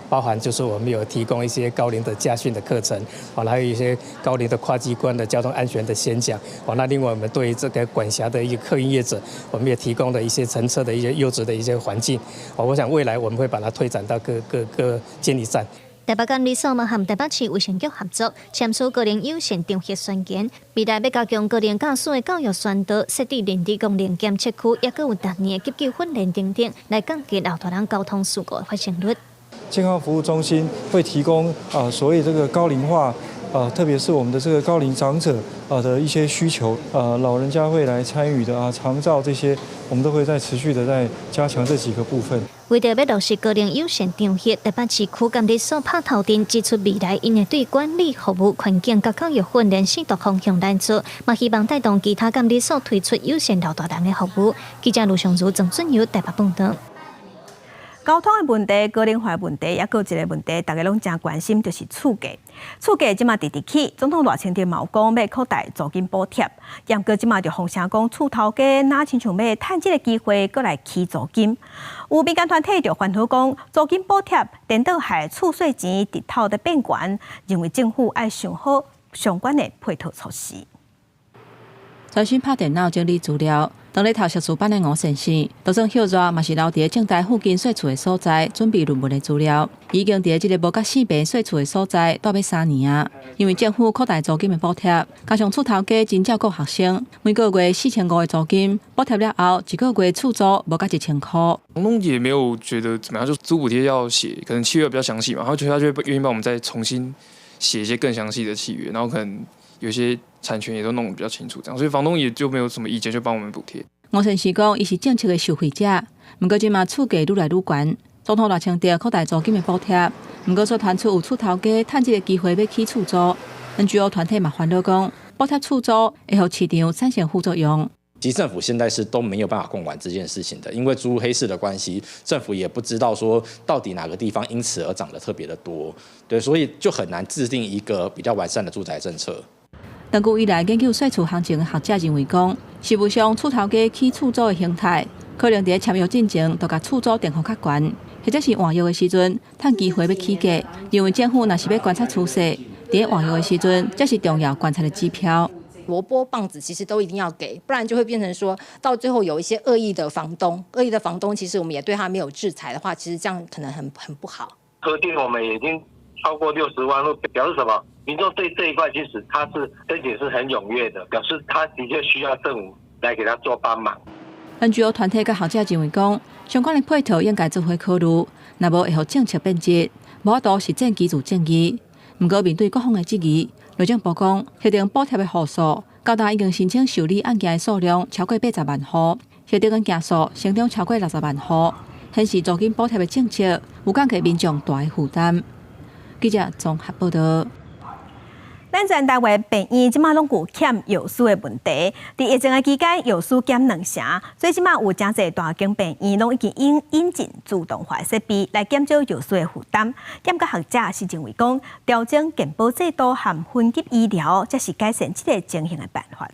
包含就是我們有提供一些高齡的駕訓的課程，還有一些高齡的跨機關的交通安全的宣講，那另外我們對這個管轄的一個客運業者，我們也提供了一些乘車的一些優質的一些環境，我想未來我們會把它推展到各各個監理站。台北監理所嘛和台北市衛生局合作，簽署高齡友善場域宣言，未來欲加強高齡駕駛的教育宣導，設置認知功能檢測區，抑閣有逐年的急救訓練等等，來降低老大人交通事故的發生率。健康服務中心會提供啊，所謂這個高齡化啊，特別是我們的這個高齡長者啊的一些需求啊，老人家會來參與的啊，長照這些，我們都會在持續的在加強這幾個部分。為著欲落實高齡友善場域，台北市區監理所拍頭陣，指出未來𪜶會對管理服務環境佮教育訓練四大方向來做，嘛希望帶動其他監理所推出友善老大人的服務。記者盧尚如、鄭俊友台北報導。交通的問題、高齡化的問題，抑閣有一個問題，大家攏誠關心，就是厝價。厝價這馬直直起，總統賴清德嘛有講欲擴大租金補貼，毋過這馬就風聲講厝頭家若親像欲趁這个機會，閣來起租金。有民間團體就煩惱講，租金補貼顛倒害厝稅錢直透佇變懸，認為政府愛想好相關的配套措施。專心拍電腦整理資料，當咧讀碩士班的吳先生，就算歇熱嘛是留佇政大附近稅厝的所在，準備論文的資料。已經佇這个無佮四平稅厝的所在，蹛欲3年啊。因為政府擴大租金的補貼，加上厝頭家真照顧學生，每個月4500的租金補貼了後，一個月厝租無佮1000箍。房東也沒有覺得怎麼樣，就租補貼要寫，可能契約比較詳細嘛，然後他就會願意幫我們再重新寫一些更詳細的契約，然後可能有些產權也都弄得比較清楚，這樣，所以房東也就沒有什麼意見，就幫我們補貼。吳先生講，伊是政策的受惠者，毋過這馬厝價愈來愈懸，總統賴清德擴大租金的補貼，毋過卻傳出有厝頭家趁這个機會欲起厝租。NGO 團體嘛煩惱講，補貼厝租會予市場產生副作用。其實政府現在是都沒有辦法控管這件事情的，因為租屋黑市的關係，政府也不知道說到底哪個地方因此而漲得特別的多，對，所以就很難制定一個比較完善的住宅政策。長久以來研究稅厝行情的學者認為講，實務上厝頭家起厝租的形態，可能佇咧簽約進前就共厝租定予較懸，或者是換約的時陣趁機會欲起價，認為政府若是欲觀察趨勢，佇咧換約的時陣，才是重要觀察的指標。蘿蔔棒子其實都一定要給，不然就會變成說到最後有一些惡意的房東，惡意的房東其實我們也對他沒有制裁的話，其實這樣可能很不好。核定我們已經超過60萬戶，表示什麼？民眾對這一塊其實他是申請是很踴躍的，表示他的確需要政府來給他做幫忙。 NGO 團體佮學者認為講，相關的配套應該做伙考慮，若無會予政策變質，無法度實踐居住正義。毋過面對各方的質疑，內政部講，核定補貼的戶數，到今已經申請受理案件的數量超過80萬戶，核定案件數成長超過60萬戶，顯示租金補貼的政策有降低民眾大的負擔。記者綜合報道。咱全台灣病院這馬攏有欠藥師的問題。佇疫情的期間，藥師減兩成，所以這馬有誠濟大間病院攏已經引進自動化設備來減少藥師的負擔。兼佮學者是認為講，調整健保制度和分級醫療，才是改善這个情形的辦法。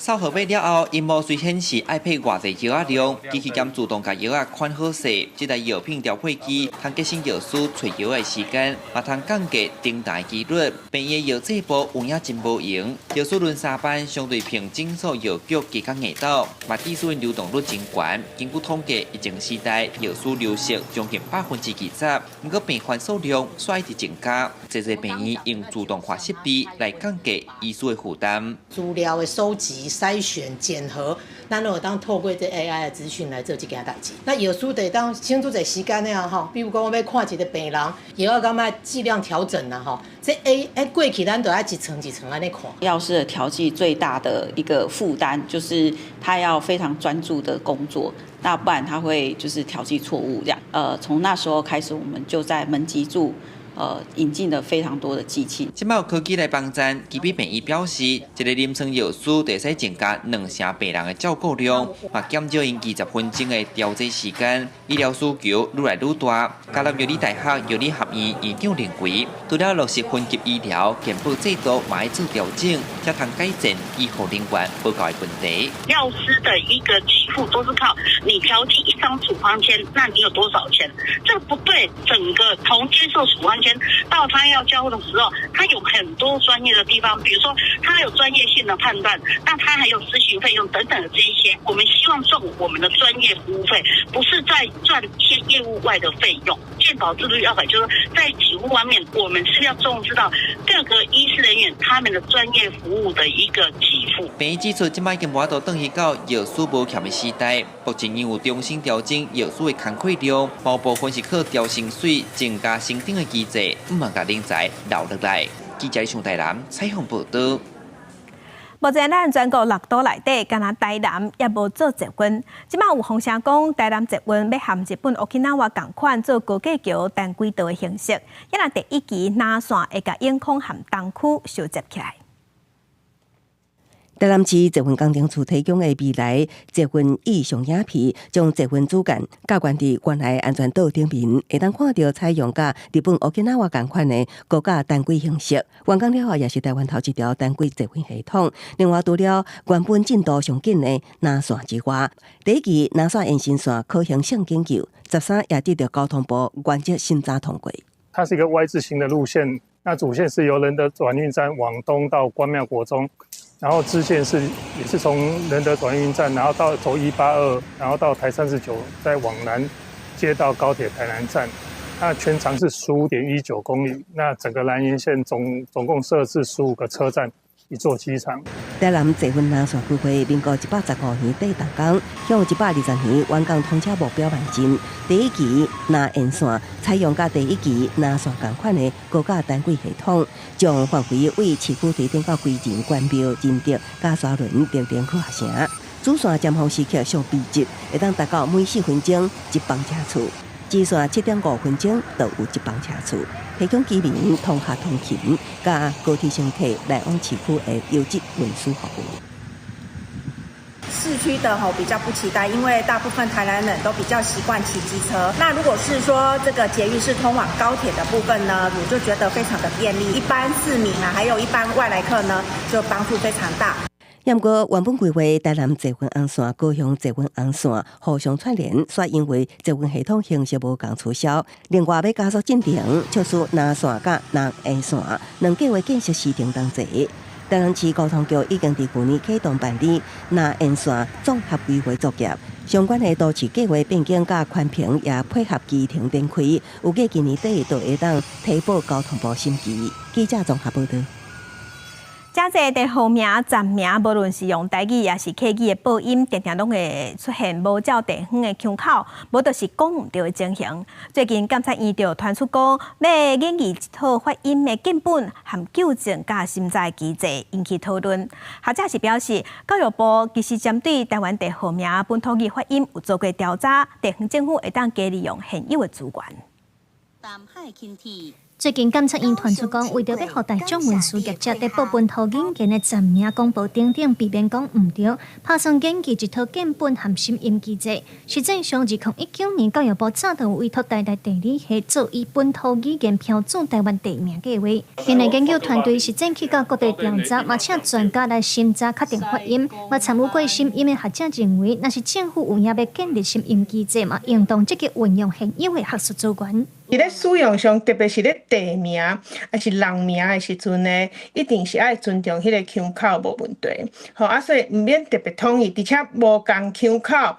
掃號碼了後，螢幕隨顯示愛配偌濟藥仔量，機器兼自動共藥仔款好勢。這台藥品調配機，通節省藥師揣藥的時間，嘛通降低等待機率。病院藥劑部有影真無閒，藥師輪三班，相對平診所藥局加工硬鬥，嘛醫師流動率真懸。根據統計，疫情時代藥師流失將近20%，毋過病患數量煞一直增加，濟濟病院用自動化設備來降低醫師的負擔。資料的收集、篩選、檢核，咱攏會當透過這 AI 的資訊來做這件代誌。那藥師就會當省出濟時間的啊吼，比如講我欲看一个病人，藥仔敢愛劑量調整啦吼，這 A 欸過去咱都愛一層一層按呢看。藥師的調劑最大的一個負擔，就是他要非常專注的工作，那不然他會就是調劑錯誤這樣。從那時候開始，我們就在門急住引進了非常多的機器。這擺有科技來幫贊，基比病院表示，一个臨床藥師會使增加兩成病人的照顧量，嘛減少𪜶20分鐘的調劑時間。醫療需求愈來愈大，嘉南藥理大學藥理學院院長認為，除了落實分級醫療、健保制度，嘛愛做調整，才通改善醫護人員無夠的問題。藥師的一個給付都是靠你調劑一張處方箋，那你有多少錢？這個不對，整個從接受處方箋到他要交的時候，他有很多專業的地方，比如說他有專業性的判斷，那他還有諮詢費用等等的這一些。我們希望賺我們的專業服務費，不是在賺一些業務外的費用。健保制度要改，就是在給付方面，我們是要重視到各個醫師人員他們的專業服務的一個給付。病院指出，這擺已經無法度轉去到藥師無欠的時代，目前因有重新調整藥師的工課量，某部分是靠調薪水、增加薪等的機制，毋通共人才留落來。記者上台南採訪報道。目前咱全國六都內底，干焦台南猶無做捷運。這擺有風聲講，台南捷運欲和日本 Okinawa 仝款做高架橋單軌道的形式，抑若第一期南線會共永康和東區相接起來。台南市捷運工程處提供的未來捷運意象影片，將捷運主幹架懸佇原來安全島頂面，會當看著採用佮日本 Okinawa 仝款的高架單軌形式。完工了後，也是台灣頭一條單軌捷運系統。另外，除了原本進度上緊的南線之外，第一期南線延伸線可行性研究，13也得著交通部原則審查通過。它是一個 Y 字形的路線。那主線是由仁德轉運站往東到關廟國中，然後支線是也是從仁德轉運站，然後到走182，然後到台39，再往南接到高鐵台南站。那全長是15.19公里。那整個南延線總共設置15個車站，一座機場。台南捷運南線規劃，民國115年底動工，向120年完工通車目標邁進。第一期南延線採用佮第一期南線仝款的高架單軌系統，將範圍為市區推展到歸仁、關廟、仁德、佮沙崙、竹林科學城。主線尖峰時刻上密集，會當達到每4分鐘一班車次；支線7.5分鐘就有一班車次。提供居民通學通勤，佮高鐵乘客來往市區的優質運輸服務。市區的吼比較不期待，因為大部分台南人都比較習慣騎機車。那如果是說這個捷運是通往高鐵的部分呢，我就覺得非常的便利。一般市民啊，還有一般外來客呢，就幫助非常大。毋過原本規劃台南捷運紅線、高雄捷運紅線互相串聯，煞因為捷運系統形式無仝取消。另外欲加速進程，促使南線佮南延線兩計畫建設時程同齊。台南市交通局已經佇去年啟動辦理南延線綜合規劃作業，相關的都市計劃變更佮環評也配合期程展開，預計今年底就會當提報交通部審議。記者綜合報導。遮濟地號名、站名，無論是用台語抑是客語的報音，定定攏會出現無照地方的腔口，無就是講毋著的情形。最近監察院就傳出講，欲研擬一套發音的建本和糾正佮審查機制，引起討論。學者是表示，教育部其實針對台灣地號名本土語發音有做過調查，地方政府會當加利用現有的資源。最近監察院傳出講，為著欲予大眾運輸業者佇報本土語言的站名廣播等等，避免講毋著，拍算研擬一套建本和審音機制。實際上，2019年教育部早就委託台大地理系做以本土語言標註台灣地名計劃。現在研究團隊實際去到各地調查，嘛請專家來審查確定發音。嘛參與過審音的學者認為，若是政府有影欲建立審音機制，嘛應當積極運用現有的學術資源。佇咧使用上，特別是咧地名抑是人名的時陣呢，一定是愛尊重彼个腔口無問題。吼啊，所以毋免特別統一，而且無仝腔口，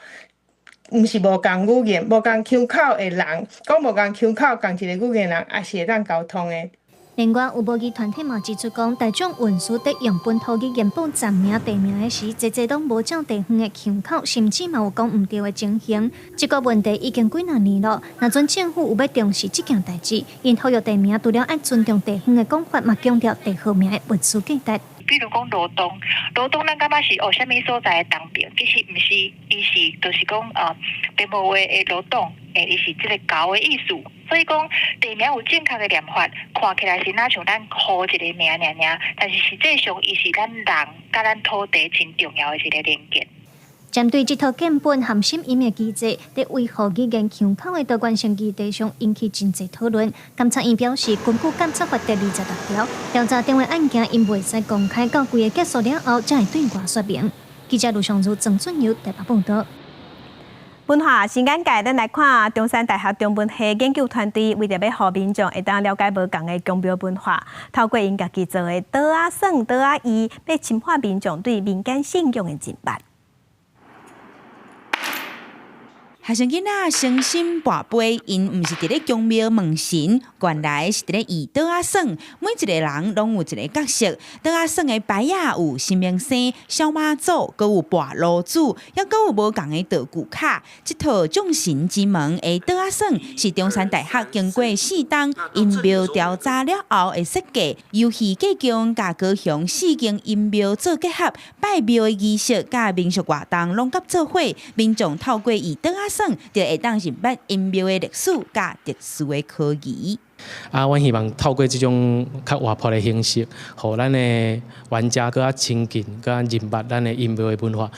毋是無仝語言，無仝腔口的人，講無仝腔口仝一个語言的人，也是會當溝通的。另外，有母語團體嘛指出講，大眾運輸佇用本土語言報站名地名的時，濟濟攏無照地方的腔口，甚至嘛有講毋著的情形。這個問題已經幾若年囉，若陣政府有欲重視這件代誌，𪜶呼籲地名除了愛尊重地方的講法，嘛強調地號名的文史價值。比如講羅東，羅東咱感覺是哦，啥物所在的東邊，其實毋是，伊是就是講平埔話的羅東，伊是這個猴的意思。所以講地名有正確的念法，看起來是若像咱呼一個名爾爾，但是實際上伊是咱人佮咱土地真重要的一個連結。針對這套建本和審音的機制，佇維護語言腔口的多元性議題上引起真濟討論。監察院表示，根據監察法第26條，調查單位案件𪜶袂使公開，到規个結束了後，才會對外說明。記者盧尚如、曾俊友台北報導。文化新眼界，咱來看中山大學中文系研究團隊為著欲予民眾會當了解無仝的宮廟文化，透過𪜶家己做的桌仔耍、桌仔椅，欲深化民眾對民間信仰的認捌。學生囡仔誠心跋杯，𪜶毋是佇咧宮廟問神，原來是佇咧椅桌仔耍。每一個人攏有一个角色，桌仔耍的牌仔有神明星、小媽祖，閣有跋爐主，猶閣有無仝的道具卡。這套眾神之門的桌仔耍是中山大學經過四冬陰廟調查了後的設計，遊戲過橋佮高雄四間陰廟做結合，拜廟的儀式佮民俗活動攏佮做伙，民眾透過椅桌仔耍，就會當認捌陰廟的歷史佮特殊的科技。啊，阮希望透過這種較活潑的形式，予咱的玩家閣較親近、閣較認捌咱的陰廟的文化。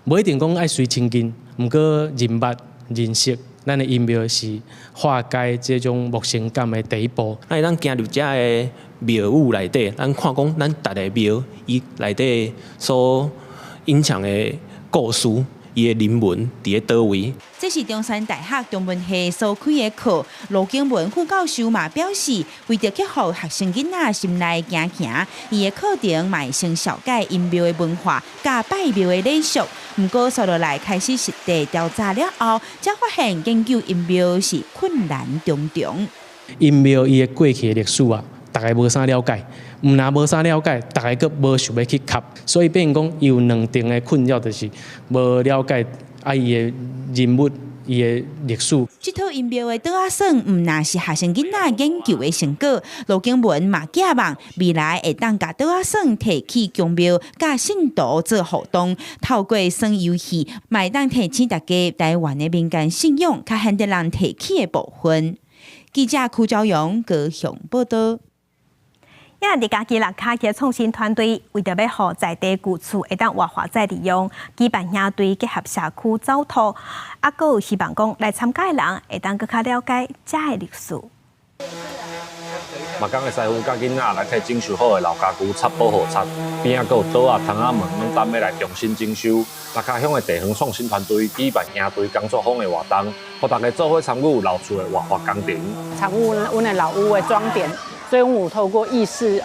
無一定講愛隨親近，毋過認捌、認識咱的陰廟是化解這種陌生感的第一步。咱會當行入遮个廟宇內底，咱看講咱逐个廟伊內底所隱藏的故事。伊的人文佇咧佗位。這是中山大學中文系所開的課，盧景文副教授嘛表示，為著克服學生囡仔心內驚驚，伊的課程嘛會先紹介陰廟的文化，佮拜廟的禮俗。毋過，紲落來開始實地調查了後，才發現研究陰廟是困難重重。陰廟伊的過去的歷史啊，大家無啥了解，毋但無啥了解，大家閣無想欲去磕，所以變成講伊有兩重的困擾，就是無了解啊伊的人物、伊的歷史。這套陰廟的桌仔耍，毋但是學生囡仔研究的成果，盧景文嘛寄望未來會當共桌仔耍提去宮廟，佮信徒做互動，透過耍遊戲，嘛會當提醒大家台灣的民間信仰較現代人提起的部分。記者柯昭陽高雄報導。也佇嘉義蚋卡的創新團隊，為著欲予在地舊厝會當活化再利用，舉辦營隊結合社區走塗，啊，閣有希望講來參加的人會當閣較了解遮的歷史。木工的師傅佮囡仔來替整修好的老家具擦保護漆，邊仔閣有桌仔、窗仔門，攏等欲來重新整修。蚋卡鄉的地方創新團隊舉辦營隊工作坊的活動，予大家做伙參與老厝的活化工程。參與阮的老屋的裝點。所以，阮有透過藝術，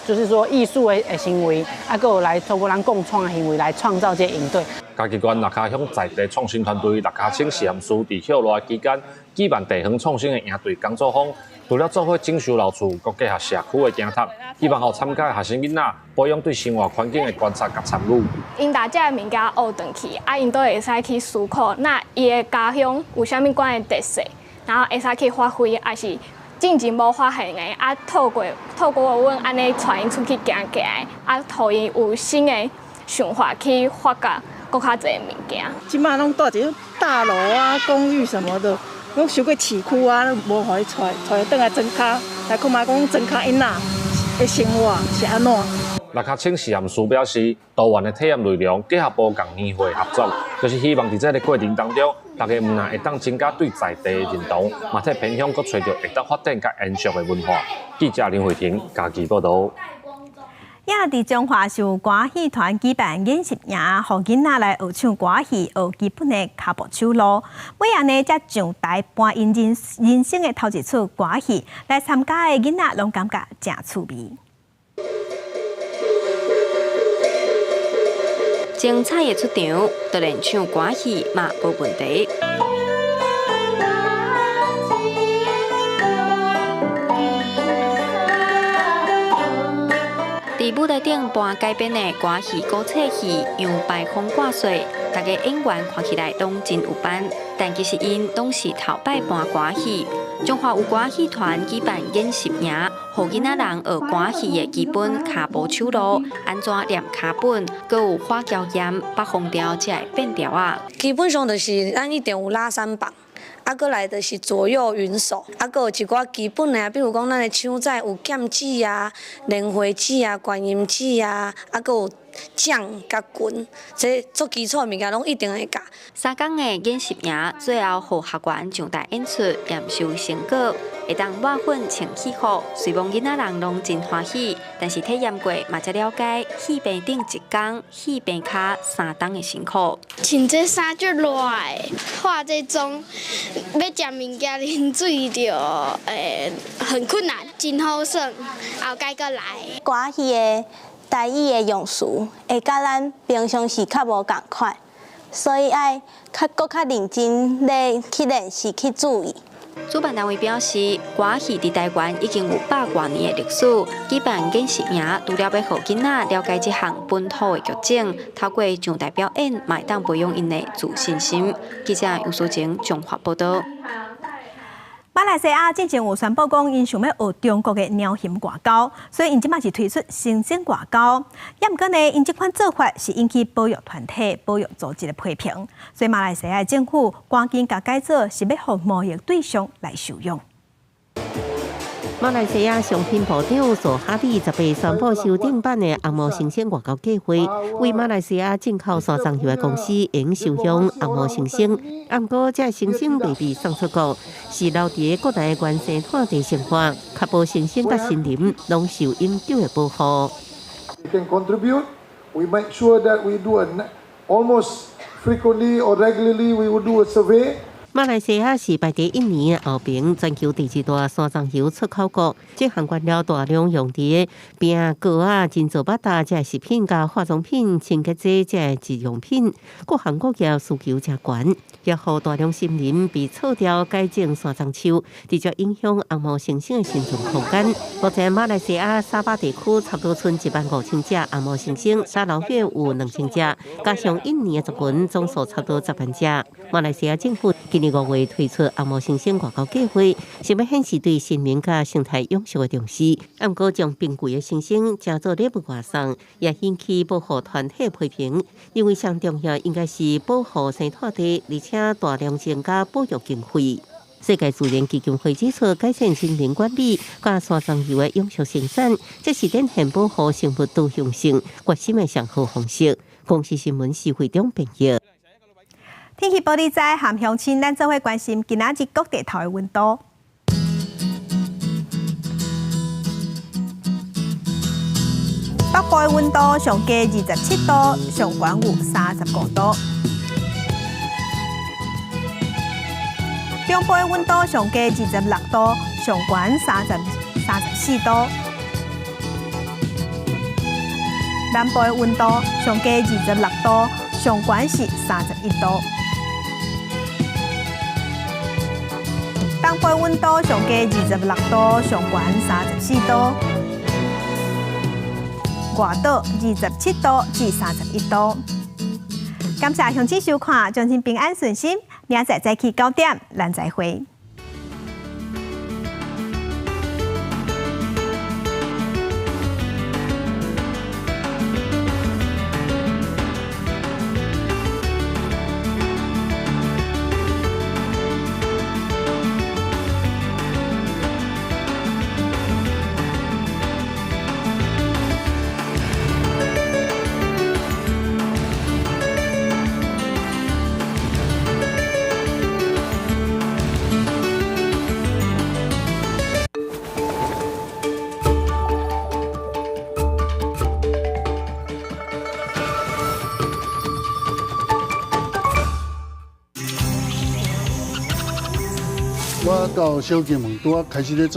就是說藝術的行為，啊，閣有來透過咱共創的行為來創造這個營隊。嘉義縣蚋卡鄉在地創新團隊蚋卡省實驗室佇歇熱期間舉辦地方創新的營隊工作坊，除了做伙整修老厝，閣結合社區的行讀，希望予參加的學生囡仔培養對生活環境的觀察佮參與。𪜶逐這个物件學轉去，啊，𪜶都會使去思考，那伊的家鄉有啥物款的特色，然後會使去發揮，抑是進前無發現的，啊，透過阮按呢帶𪜶出去行行，啊，予𪜶有新的想法去發覺閣較濟物件。這馬攏蹛佇大樓啊、公寓什麼的，攏傷過市區啊，攏無予伊帶帶轉來莊跤，來看覓講莊跤囡仔的生活是按怎。蚋卡省實驗室表示，多元的體驗內容結合無仝年歲合作，就是希望佇這个過程當中，大家毋但會當增加對在地的認同，嘛替偏鄉閣揣著會當發展佮延續的文化。記者林慧婷嘉義報導。也佇彰化是有歌戲團舉辦研習營，予囡仔來學唱歌戲，學基本的跤步手路。尾仔呢，才上台搬𪜶人生的頭一齣歌戲，來參加的囡仔攏感覺誠趣味。精彩的出場，當然唱歌戲嘛無問題。佇舞台頂搬改編的歌戲古册戲《楊排風掛帥》，大家演員看起來攏真有班，但其實𪜶攏是頭擺搬歌戲。彰化有歌戲團舉辦研習營，予囡仔人學歌戲的基本跤步手路，按怎念跤本，閣有花椒鹽、北方調這个變調仔。基本上就是咱一定有拉三棒，啊，閣來就是左右雲手，啊，閣有一寡基本的，比如講咱的唱指有劍指啊、蓮花指啊、觀音指啊，啊，閣有掌佮拳，這足基礎的物件攏一定會教。3工的研習營，最後予學員上台演出驗收成果，會當抹粉穿戲服。雖罔囡仔人攏真歡喜，但是體驗過嘛才了解戲棚頂一工、戲棚跤三冬的辛苦。穿這衫足熱的，化這妝，欲食物件、啉水就很困難。真好耍，後蓋閣來。歌戲的台語的用詞會佮咱平常時較無仝款，所以愛較閣較認真咧去練習去注意。主辦單位表示，歌戲佇台灣已經有百外年的歷史。舉辦研習營，除了欲予囡仔了解這項本土的劇種，透過上台表演，嘛會當培養𪜶的自信心。記者楊淑晴綜合報導。馬來西亞進前有宣布講，𪜶想欲學中國的貓熊外交，所以𪜶這擺是推出猩猩外交。也毋過呢，𪜶這款做法是引起保育團體、保育組織的批評，所以馬來西亞政府趕緊共改做是欲予貿易對象來收養。馬來西亞商品部長索哈蒂18宣布修訂版的紅毛猩猩外交計劃，為馬來西亞進口沙棕油的公司會收養紅毛猩猩。毋過，這猩猩袂被送出國，是留佇國內原生態地生活，確保猩猩佮森林攏受永久的保護。 We can contribute. We make sure that we do an almost Frequently or regularly, we will do a survey. 馬來西亞是排佇印尼的後爿，全球第二大山樟油出口國。這項原料大量用佇餅、糕仔、人造肉焦這食品、佮化妝品、清潔劑這日用品，各行各業需求誠懸，也予大量森林被銼掉改種山樟樹，直接影響紅毛猩猩的生存空間。目前馬來西亞沙巴地區差不多賰1萬5千隻紅毛猩猩，沙勞越有2000隻，加上印尼的族群總數差不多10萬隻。馬來西亞政府今年5月推出紅毛猩猩外交計劃，想欲顯示對森林佮生態永續的重視。毋過將瀕危的猩猩當做禮物外送，也引起保護團體批評，認為上重要應該是保護生態地，而且大量增加保育經費。世界自然基金會指出，改善森林管理佮山樟油的永續生產，這是展現保護生物多樣性決心的上好方式。公視新聞施惠中編譯。天氣玻璃仔含鄉親，咱做伙關心今仔日各地頭的溫度。北部的溫度上低27度，上懸有35度。中部的溫度上低26度，上懸34度。南部的溫度上低26度，上懸是31度。東部溫度上低26度，上懸34度。外島27度至31度。感謝鄉親收看，祝恁平安順心。明仔載早起9點，咱再會。我到小金門拄仔開始咧做。